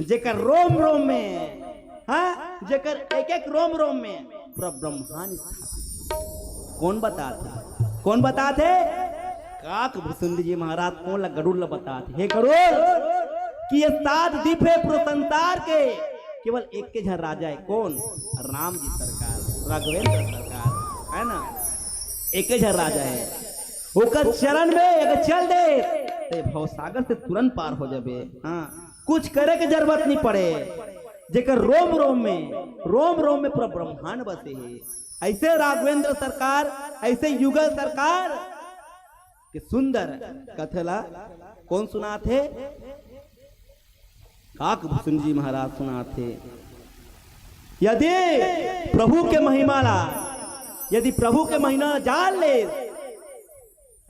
जेकर रोम रोम में, हाँ, जेकर एक एक रोम रोम में पूरा ब्रह्मांड स्थापित हे। कौन बताथे? कौन बताथे? काक भूषुंडी जी महाराज कौन ला? गरुड़ ला बताथे। हे गरुड़, कि ये सात दीप हे पूरे संसार के, केवल एक के झन राजा हे। कौन? राम जी सरकार, राघवेंद्र सरकार, है ना? एक के झन राजा हे। ओकर चरण में अगर चल दे, ते भवसागर से तुरंत पार हो जाबे। हाँ, कुछ करे के जरूरत नहीं पड़े। जेकर रोम रोम में, रोम रोम में पूरा ब्रह्मांड बसे हे। ऐसे राघवेंद्र सरकार, ऐसे युगल सरकार के सुंदर कथा ला कौन सुनाथे? काक भूषुंडी जी महाराज सुनाथे। यदि प्रभु के महिमा ला, यदि प्रभु के महिमा ला जान ले,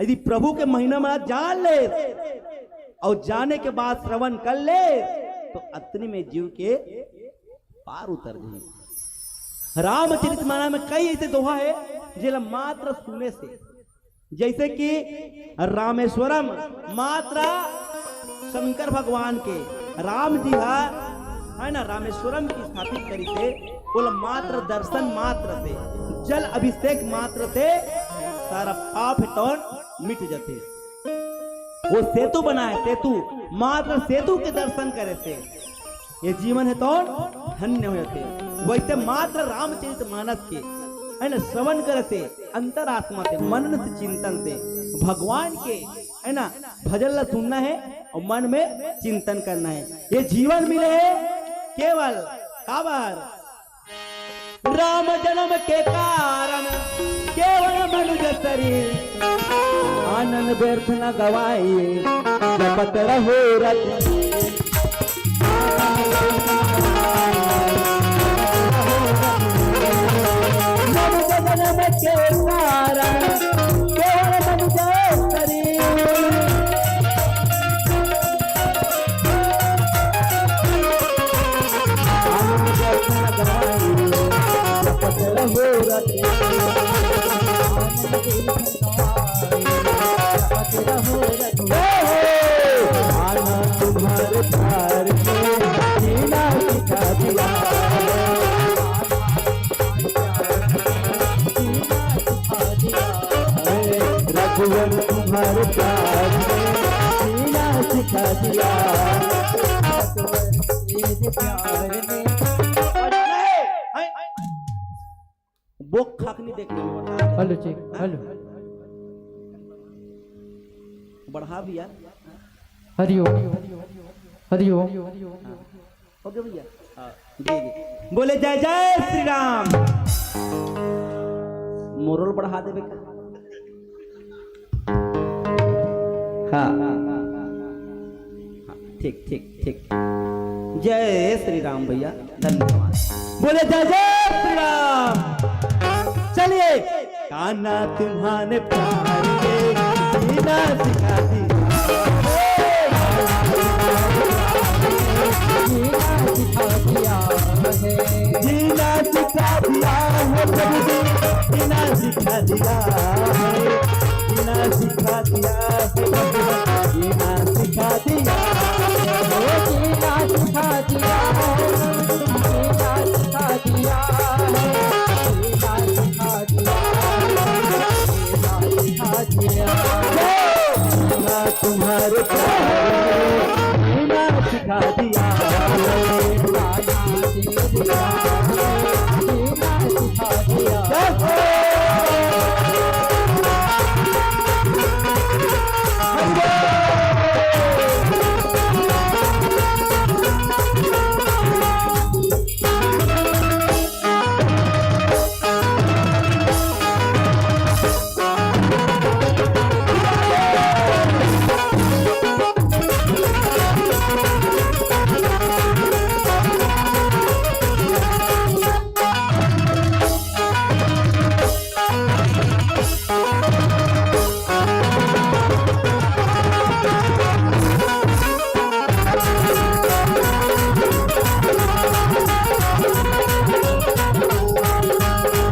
यदि प्रभु के महिमा ला जान ले अउ जाने के बाद श्रवण कर ले, तो अतनी में जीव के पार उतर जाही। रामचरित मानस में कई ऐसे दोहा हे, जेला मात्र सुने से, जैसे कि रामेश्वरम मात्र शंकर भगवान के, राम जी हा, है ना, रामेश्वरम की स्थापित करिस हे, ओला मात्र दर्शन मात्र से, जल अभिषेक मात्र से सारा पाप हे तौन मिट जाथे। वो सेतु बनाए, सेतु, मात्र सेतु के दर्शन करे से ये जीवन हे तौन धन्य हो जाथे। वैसे मात्र रामचरित मानस के, है ना, श्रवण करे से, अंतरात्मा से, मनन से, चिंतन से भगवान के, है ना, भजन ला सुनना हे और मन में चिंतन करना हे। ये जीवन मिले हे केवल काबर? राम जन्म के कारण केवल मनुज शरीर, आनंद व्यर्थ न गवाई, जपत रहो रति। मनुज जन्म के कारण केवल मनुज शरीर, तुम्हारे प्यार में जीना सिखा दिया। रघुवर तुम्हारे प्यार में जीना सिखा दिया। बोक खाकनी देख। Hello, check, hello. बढ़ा भैया। हरिओम, हरिओम। हाँ। हो गया भैया? हाँ, जी, जी। बोले, "जय जय श्री राम।" मोरल बढ़ा देबे का? हाँ। हाँ, ठीक, ठीक, ठीक। जय श्री राम भैया, धन्यवाद। बोले, "जय जय श्री राम।" चलिए। कान्हा तुम्हारे प्यार में जीना सिखा दिया। जीना सिखा दिया है। जीना सिखा दिया है प्रभु जी, जीना सिखा दिया है। जीना सिखा दिया है प्रभु, जीना सिखा दिया है। जीना सिखा दिया है, जीना सिखा दिया है। जीना सिखा तुम्हारे प्यार में जीना सिखा दिया।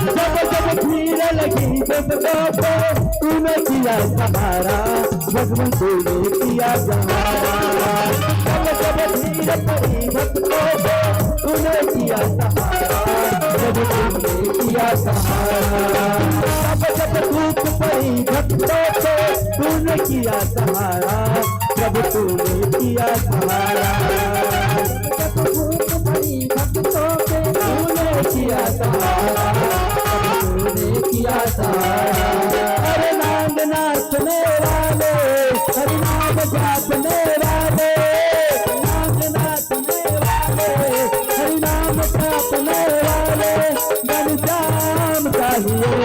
जब जब भीड़ लगी भक्तों को, तूने किया सहारा, भगवान तूने किया सहारा। जब जब भीड़ पड़ी भक्तों को, तूने किया सहारा, जब तूने किया सहारा। जब जब धूप पड़ी भक्तों को, तूने किया सहारा, जब तूने किया सहारा। जब धूप पड़ी भक्तों के, तूने किया सहारा, तूने किया सहारा। अरे नाम नाचने वाले, हरि नाम जापने वाले, नाम नाचने वाले, हरि नाम जापने वाले, घनश्याम चाहिए।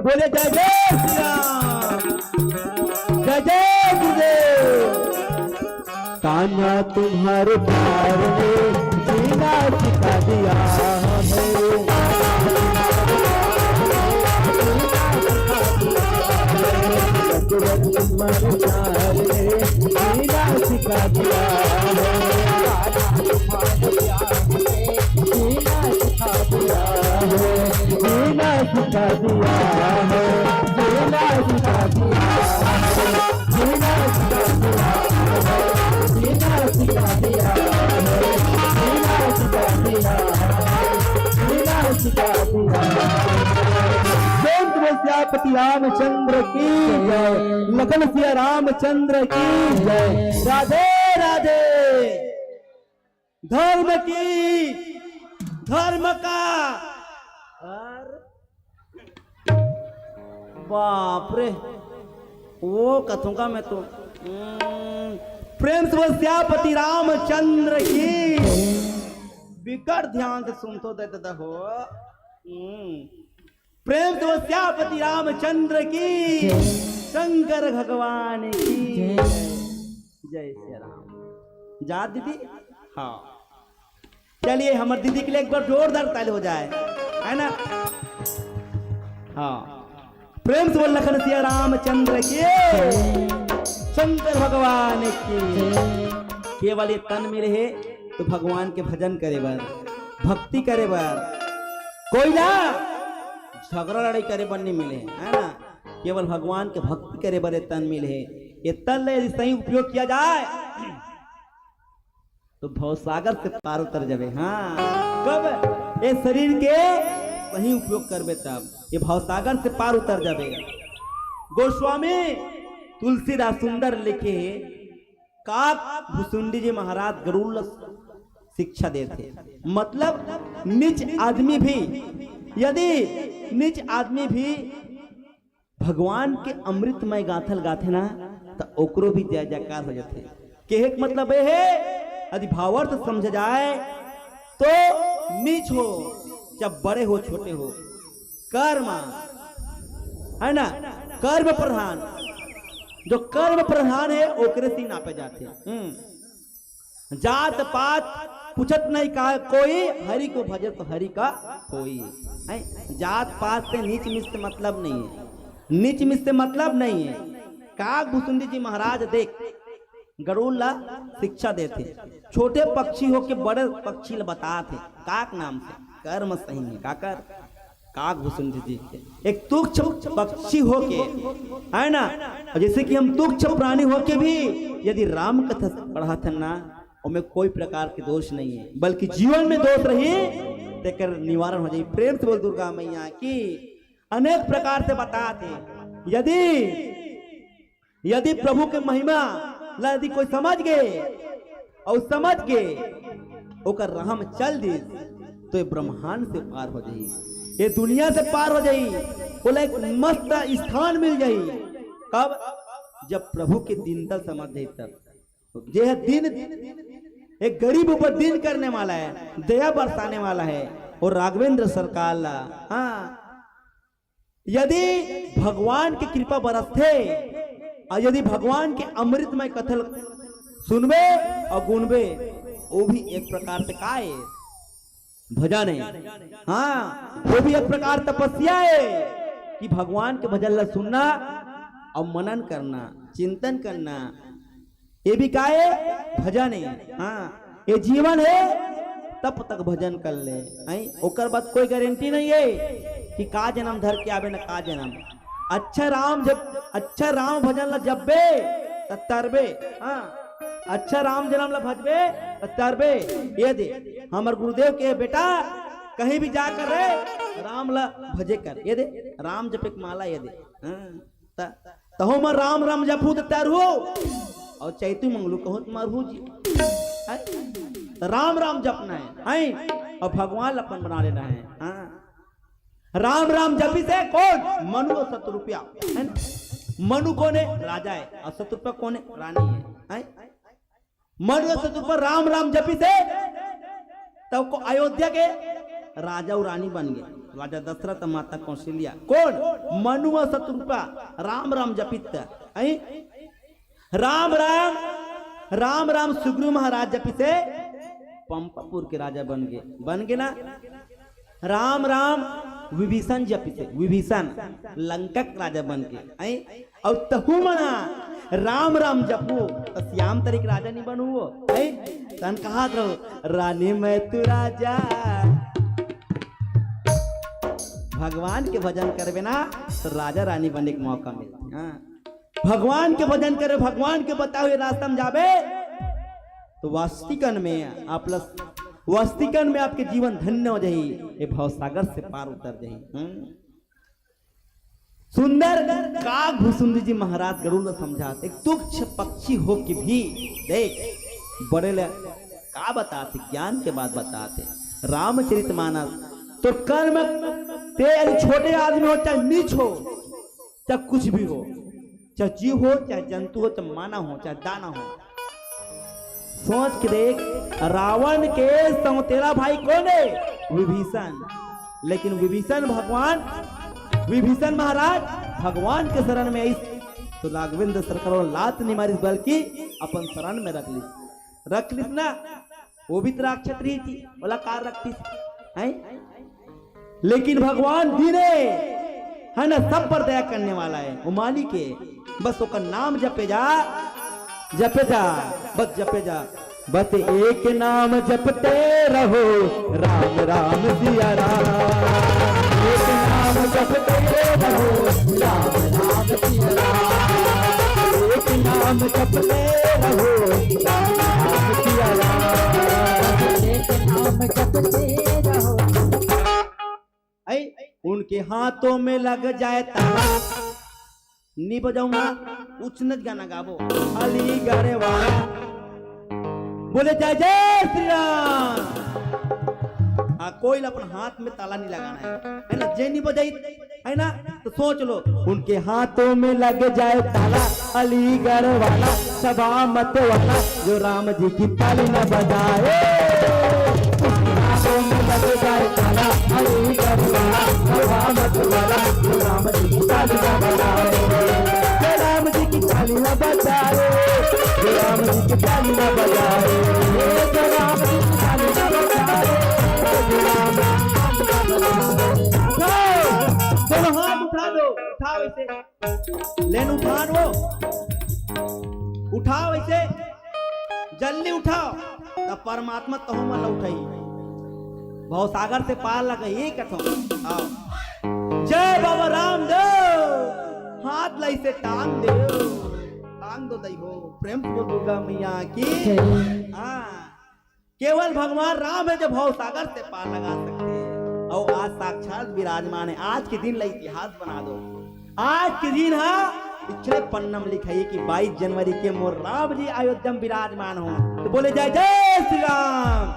बोले जय जय श्री राम, जय जय गुरुदेव। कान्हा तुम्हारे प्यार में जीना सिखा दिया है। रघुवर तुम्हारे प्यार में जीना सिखा दिया है। जीना सिखा दिया है, जीना सिखा दिया है, जीना सिखा दिया है, जीना सिखा दिया है, जीना सिखा दिया है, जीना सिखा दिया है, जीना सिखा दिया है। जय श्री सियापति रामचंद्र की जय, लखन सिया रामचंद्र की जय। राधे राधे। धर्म की, धर्म का। अरे बाप रे, वो कथूंगा मैं तो। हम्म, प्रेम से बोल सियापति रामचंद्र की। बिकट ध्यान से सुन तो दे दादा हो। हम्म, प्रेम से बोल सियापति रामचंद्र की, शंकर भगवान की जय। जय श्री राम। जा दीदी। हाँ, चलिए, हमारे दीदी के लिए एक बार जोरदार ताली हो जाए, है ना? हाँ, प्रेम से बोल लखन सिया रामचंद्र की, शंकर भगवान की। केवल ये तन मिले हे तो भगवान के भजन करे बर, भक्ति करे बर, कोई ना झगड़ा लड़ाई करे बर नहीं मिले, है ना? केवल भगवान के भक्ति करे बर ये तन मिले हे। ये तन ले यदि सही उपयोग किया जाए तो भवसागर से पार उतर जाबे। हाँ, कब? ये शरीर के सही उपयोग करबे तब ये भवसागर से पार उतर जाबे। गोस्वामी तुलसीदास सुंदर लिखे, काक भुसुंडी जी महाराज गरुड़ ल शिक्षा देथे, मतलब नीच आदमी भी, यदि नीच आदमी भी भगवान के अमृतमय गाथा ल गाथे ना, त ओकरो भी जय जयकार हो जाथे। केहे के मतलब ये हे, यदि भावार्थ समझे जाए तो नीच हो चाहे बड़े हो, छोटे हो, कर्म, है ना, कर्म प्रधान, जो कर्म प्रधान हे ओकरे से नापे जाथे। हम्म। जात पात पूछत नहीं का कोई, हरि को भजे तो हरि का कोई। हैं? जात पात से, नीच नीच से मतलब नहीं है, नीच नीच से मतलब नहीं है। काक भुसुंडी जी महाराज देख गरुड़ ला शिक्षा देथे, छोटे पक्षी होके बड़े पक्षी ला बताथे काक नाम से, कर्म सही है काकर। काक भुसुंडी जी एक तुच्छ पक्षी होके, है ना, जैसे कि हम तुच्छ प्राणी होके भी यदि राम कथा पढ़ाथन ना, ओमे कोई प्रकार के दोष नहीं है, बल्कि जीवन में दोष रही तेकर निवारण हो जाई। प्रेम से बोल दुर्गा मैया की। अनेक प्रकार से बताथे, यदि यदि प्रभु के महिमा ला यदि कोई समझ गे अउ समझ गे ओकर राह म चल दिस, तो ये ब्रह्मांड से पार हो जाई, ये दुनिया से पार हो जाई, ओला एक मस्त स्थान मिल जाई। कब? जब प्रभु के दीनता समझ जाई तब। जे ह दीन, एक गरीब ऊपर दीन करने वाला है, दया बरसाने वाला है, वो राघवेंद्र सरकार ला, हाँ, यदि भगवान के कृपा बरसथे अउ यदि भगवान के अमृतमय कथा ल सुनबे अउ गुनबे, वो भी एक प्रकार से का ए? भजन ए। हाँ, वो भी एक प्रकार तपस्या ए कि भगवान के भजन ल सुनना अउ मनन करना, चिंतन करना, ये भी का ए? भजन ए। हाँ, ये जीवन हे, तब तक भजन कर ले। हैं? ओकर बाद कोई गारंटी नहीं है कि का जन्म धर के आबे न का जन्म। अच्छा राम जब, अच्छा राम भजन ला जपबे त तरबे। हाँ, अच्छा राम जन्म ला भजबे त तरबे। ये दे हमर गुरुदेव के बेटा, कहीं भी जाकर रे राम ला भजे कर। ये दे राम जपे के माला, ये दे। हाँ। त-, तहूँ म राम राम जपहू त तरहू, अउ चैतू मंगलू कहूँ त मरहू जी। हैं? त राम राम जपना हे, हैं? अउ भगवान ल अपन बना लेना हे। हाँ। राम राम जपिस हे कोन? मनु अउ सतरूपा, है ना? मनु कोन हे? राजा हे। अउ सतरूपा कोन हे? रानी हे। हैं? मनु अउ सतरूपा राम राम जपिस हे, तब को अयोध्या के राजा अउ रानी बन गे। राजा दशरथ, माता कौशल्या। कोन? मनु अउ सतरूपा राम राम जपिस हे। हैं? राम राम, राम राम सुग्रीव महाराज जपिस हे, पंपापुर के राजा बन गे, बन गे ना? राम राम विभीषण जपिस हे, विभीषण लंका के राजा बन गे। हैं? अउ तहू मन ह राम राम जपहू त श्याम तरिक राजा नी बनहू, है? तन कहात रहो, "रानी मैं तू राजा।" भगवान के भजन करबे ना, त राजा रानी बने के मौका मिलथे। हाँ, भगवान के भजन करे, भगवान के बताए हुए रास्ता में जाबे, त वास्तिकन में आप लस-, वास्तिकन में आपके जीवन धन्य हो जाही, ये भवसागर से पार उतर जाही। हम्म। सुंदर काग भुसुंडी जी महाराज गरुड़ ल समझात, एक तुच्छ पक्षी हो के भी देख, बड़े ल का बतात हे, ज्ञान के बात बतात हे। रामचरित मानस, तोर कर्म, ते यदि छोटे आदमी हो, चाहे नीच हो, चाहे कुछ भी हो, चाहे जीव हो, चाहे जंतु हो, चाहे मानव हो, चाहे दानव हो, सोच के देख, रावण के सौतेला भाई कोन हे? विभीषण। लेकिन विभीषण भगवान, विभीषण महाराज भगवान के शरण में आइस, त राघवेंद्र सरकार ओला लात नहीं मारिस, बल्कि अपन शरण में रख लिस, रख लिस ना। वो भी त राक्षस रहिस, ओला का रखतिस, हैं? लेकिन भगवान दीन हे, है ना, सब पर दया करने वाला हे, वो मालिक हे। बस ओकर नाम जपे जा, जपे जा, बस जपे जा। बस एक नाम जपते रहो, राम राम सिया राम। एक नाम जपते रहो, राम राम सिया राम। एक नाम जपते रहो, राम राम सिया राम। एक नाम जपते रहो। ऐ, उनके हाथों में लग जाए ताला, नी बजाऊंगा, उचनच गाना गाबो, अलीगढ़ वाला। बोले, "जय जय श्री राम।" हाँ, कोई ला अपन हाथ में ताला नहीं लगाना है, है ना? जे नहीं बजाई, है ना? तो सोच लो, उनके हाथों में लग जाए ताला, अलीगढ़ वाला, सभा मत वाला, जो राम जी की ताली न बजाए। उनके हाथों में लग जाए ताला, अलीगढ़ वाला, सभा मत वाला, जो राम जी की ताली न बजाए। जो राम जी की ताली न बजाए, जो राम जी की ताली न बजाए, जो राम जी की ताली न बजाए, जो राम जी की ताली न बजाए। उठाओ, दोनों हाथ उठा दो, उठाओ इसे। लेन उठान वो, उठाओ इसे, जल्दी उठाओ, त परमात्मा तहु मन ल उठाई, भवसागर से पार लगा, ये कथो। आओ, जय बाबा रामदेव, हाथ ला इसे टांग दे, टांग दो दई हो, प्रेम से बोल दुर्गा मैया की। जय। हाँ। केवल भगवान राम हे जो भवसागर से पार लगा सकथे। अउ आज साक्षात विराजमान हे, आज के दिन ला इतिहास बना दो। आज के दिन हा पिछले पन्ना में लिखाय हे कि बाईस जनवरी के मोर राम जी अयोध्या में विराजमान हो। तो बोले जय जय श्री राम।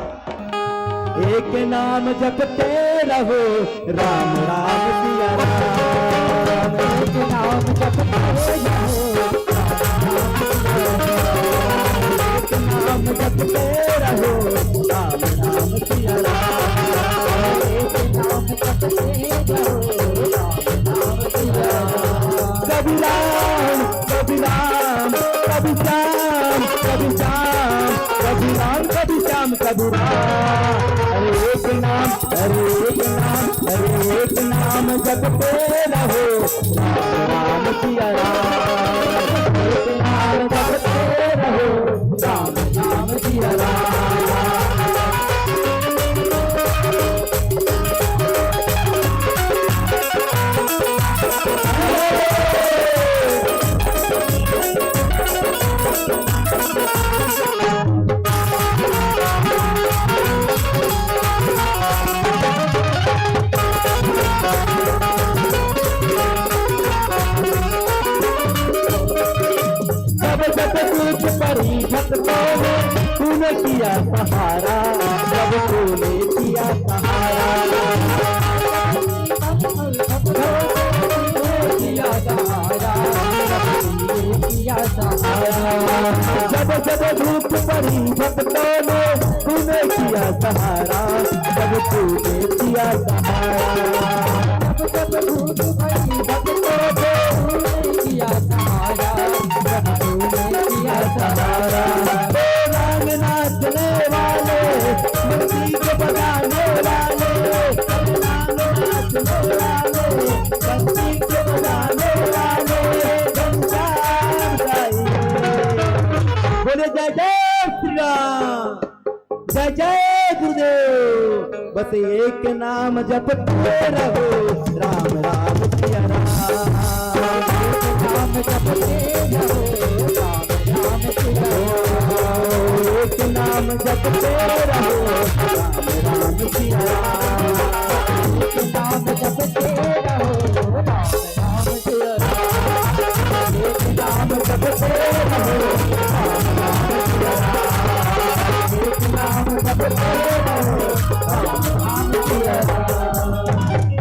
एक नाम जपते रहो, राम राम सिया राम। एक नाम जपते रहो, एक नाम जपते रहो, राम राम सिया राम। एक नाम जपते रहो, राम राम सिया राम। कभी राम, कभी राम, कभी श्याम, कभी श्याम, कभी राम, कभी श्याम, कभी राम। अरे एक नाम, अरे एक नाम, अरे एक नाम जपते रहो, राम राम सिया राम। एक नाम जपते रहो, राम राम सिया राम। जब जब दुख परी भक्तों ने तूने किया सहारा, जब तूने किया सहारा, जब तूने किया सहारा, जब तूने किया सहारा। जब जब दुख परी भक्तों ने तूने किया सहारा, जब तूने किया सहारा। जब जब दुख परी भक्तों ने तूने किया सहारा, जब तूने किया सहारा। ओ रंग नाचने वाले, बंसी को बजाने वाले, रंग नाचने वाले, बंसी को बजाने वाले, घनश्याम साईं। जय जय गुरुदेव। बस एक नाम जपते रहो, राम राम सिया राम। एक नाम जपते रहो, राम राम सिया राम। एक नाम जपते रहो, राम राम सिया राम। एक नाम जपते रहो, राम राम सिया राम। एक नाम जपते रहो, राम राम सिया राम। एक नाम जपते रहो, राम राम सिया राम।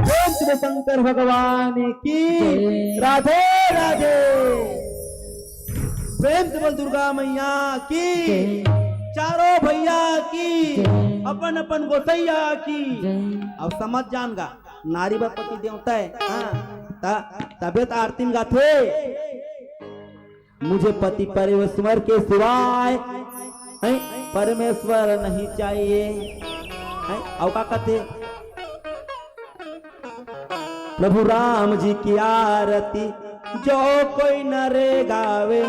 बोल शिव शंकर भगवान की। जय। राधे राधे। प्रेम से बोल दुर्गा मैया की। जय। चारों भैया की। जय। अपन अपन गोसैया की। जय। अब समझ जान गा, नारी बर पति देवता है। हाँ, त-, तबे त आरती में गाथे, मुझे पति परमेश्वर के सिवाय, हैं, परमेश्वर नहीं चाहिए। हैं, अउ का कथे? प्रभु राम जी की आरती जो कोई नरे गावे,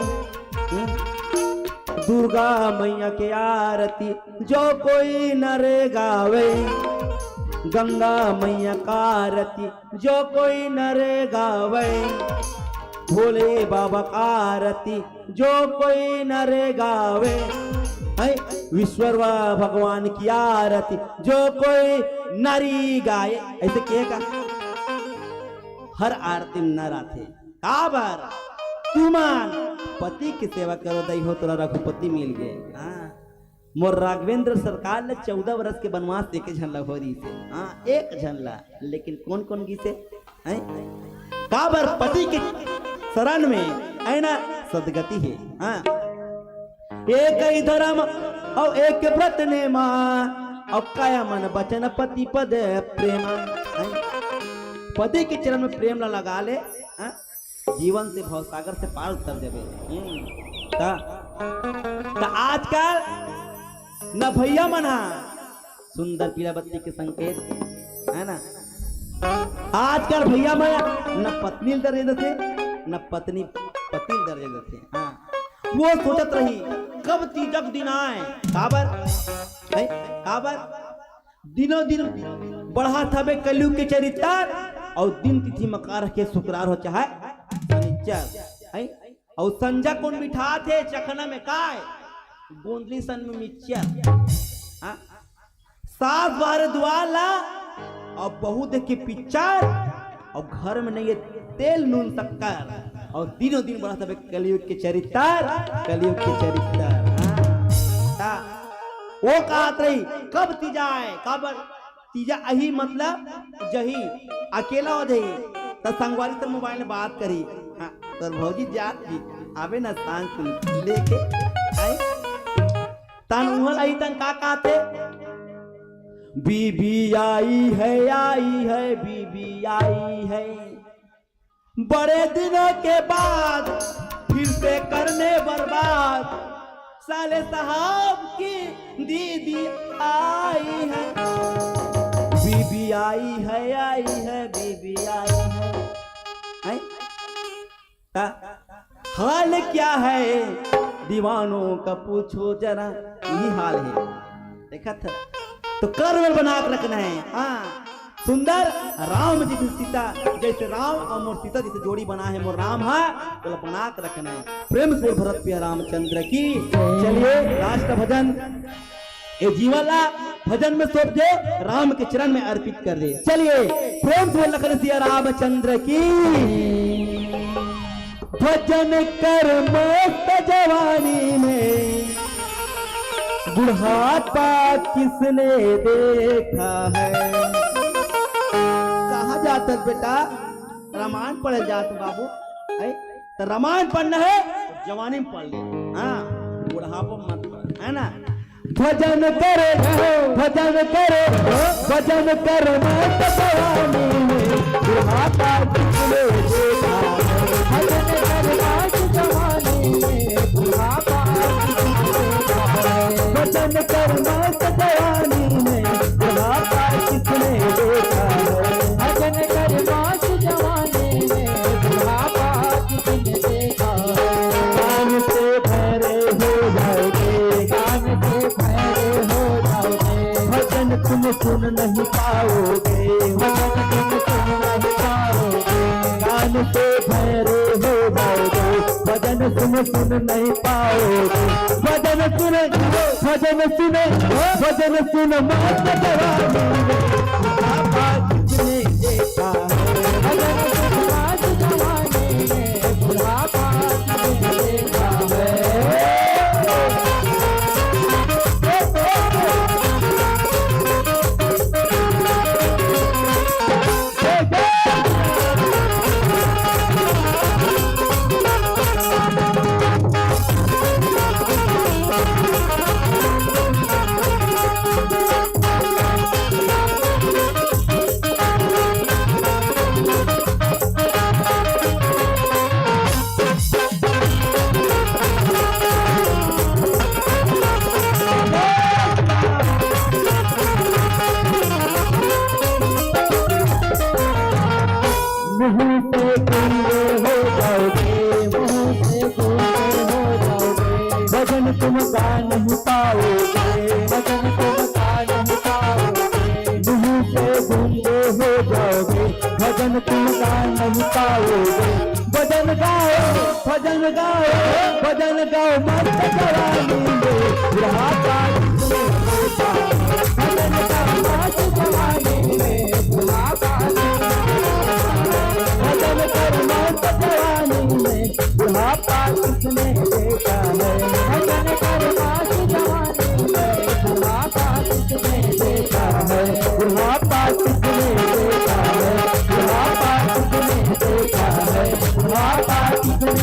दुर्गा मैया की आरती जो कोई नरे गावे, गंगा मैया का आरती जो कोई नरे गावे, भोले बाबा का आरती जो कोई नरे गावे, है विश्वकर्मा भगवान की आरती जो कोई नरी गाए। ऐसे के का हर आरती में नर आथे। काबर? तुमन पति के सेवा करो, दई हो तोला रघुपति मिल गए। हाँ, मोर राघवेंद्र सरकार ले चौदह वर्ष के वनवास एक झन ला हो रहिसे। हाँ, एक झन ला, लेकिन कोन कोन गिसे? हैं? काबर पति के शरण में, है ना, सदगति है। हाँ, एक ही धर्म अउ एक व्रत नेमा, अउ काया मन वचन पति पद प्रेमा। हैं? पति के चरण में प्रेम ला लगा ले, हाँ? जीवन से भवसागर से पार उतर जाबे। हम्म, त, त आजकल न भैया मन हा सुंदर पीला बत्ती के संकेत, है ना? आजकल भैया मन न पत्नी ल दर्जा देथे, न पत्नी पति ल दर्जा देथे। हाँ, वो सोचत रही कब तीजक दिन आए, काबर है, काबर दिनों दिन बढ़त हवे कलयुग के चरित्र, अउ दिन तिथि म का रखे, शुक्रवार हो चाहे शनिचर, हैं? अउ संझा कोन बिठात हे चखना में काय? गोंदली सन में मिक्चर। हाँ? सास बाहरे दुआर ला, अउ बहू देखे पिक्चर, अउ घर में नहीं है तेल नून शक्कर, अउ दिनों दिन बढ़त हवे कलयुग के चरित्र, कलयुग के चरित्र। हाँ? ता वो कहत रही, कब तीजा आए, काबर तीजा अही मतलब जही, अकेला हो जही, त संगवारी से मोबाइल में बात करी। हाँ, तोर भौजी जात भी आवे ना सांस लेके, आई तन उहल आई तन का कहते, बीबी आई है, आई है, बीबी आई है, बड़े दिनों के बाद फिर से करने बर्बाद, साले साहब की दीदी आई है, बीबी आई है, आई है, बीबी आई है। हैं? का हाल क्या है दीवानों का पूछो जरा, यही हाल है। देखा था तो कर्म बना के रखना है। हाँ, सुंदर राम जी की सीता, जैसे राम अउ मोर सीता जैसे जोड़ी बना है मोर राम हा, तो बना के रखना है। प्रेम से बोल भरत प्रिय रामचंद्र की। चलिए last भजन, ये जीवन ला भजन में सौंप दे, राम के चरण में अर्पित कर दे। चलिए प्रेम से बोल लखन सिया रामचंद्र की। भजन कर मस्त जवानी में, बुढ़ापा किसने देखा है। कहाँ जात बेटा? रामायण पढ़े जात बाबू। है? तो रामायण पढ़ना है, जवानी में पढ़ ले। हाँ, बुढ़ापा मत पढ़, है ना? भजन कर, भजन कर, भजन कर मस्त जवानी में, बुढ़ापा किसने देखा है। भजन कर मस्त जवानी में, बुढ़ापा किसने देखा है। भजन कर मस्त जवानी में, बुढ़ापा किसने देखा है। भजन कर मस्त जवानी में, बुढ़ापा किसने देखा है। काम से भरे हो जाएंगे, काम सुन नहीं पाओगे, भजन तुम सुन नहीं पाओगे, कान से भैरे हो जाओगे, भजन तुम सुन नहीं पाओगे। भजन सुन, भजन सुन, भजन सुन, मस्त जवानी में बुढ़ापा किसने देखा है? भजन सुन, मस्त जवानी में बुढ़ापा किसने देखा है? मुंह से गूंगे हो जाओगे, मुंह से गूंगे हो जाओगे, भजन तुम गा नहीं पाओगे, भजन तुम गा नहीं पाओगे। मुंह से गूंगे हो जाओगे, भजन तुम गा नहीं पाओगे। भजन गाओ, भजन गाओ, भजन गाओ, मस्त जवानी में बुढ़ापा किसने देखा है? भजन गाओ, मस्त जवानी में बुढ़ापा किसने देखा है? भजन गाओ, मस्त जवानी में बुढ़ापा किसने देखा है? भजन गाओ, मस्त जवानी में बुढ़ापा किसने देखा है? बुढ़ापा किसने देखा है? बुढ़ापा किसने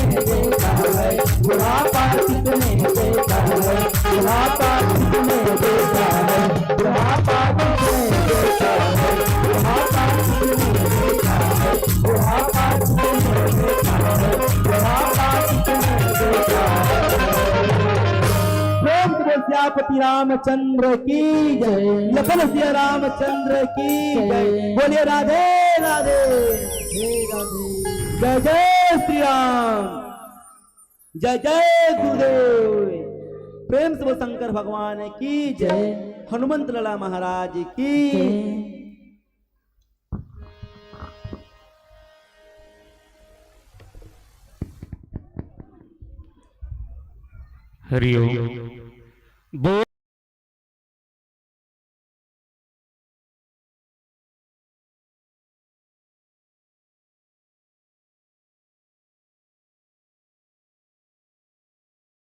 देखा है? बुढ़ापा किसने देखा है? बुढ़ापा किसने देखा है? बुढ़ापा किसने देखा है? बुढ़ापा किसने देखा है? बुढ़ापा किसने देखा है? बुढ़ापा किसने देखा है? बुढ़ापा किसने देखा है? प्रेम से बोल सियापति रामचंद्र की जय, लखन सिया रामचंद्र की जय। बोलिए राधे राधे। जय जय श्री राम, जय जय गुरुदेव। प्रेम से बोल शंकर भगवान की जय, हनुमंत लाला महाराज की। हरिओम। बोल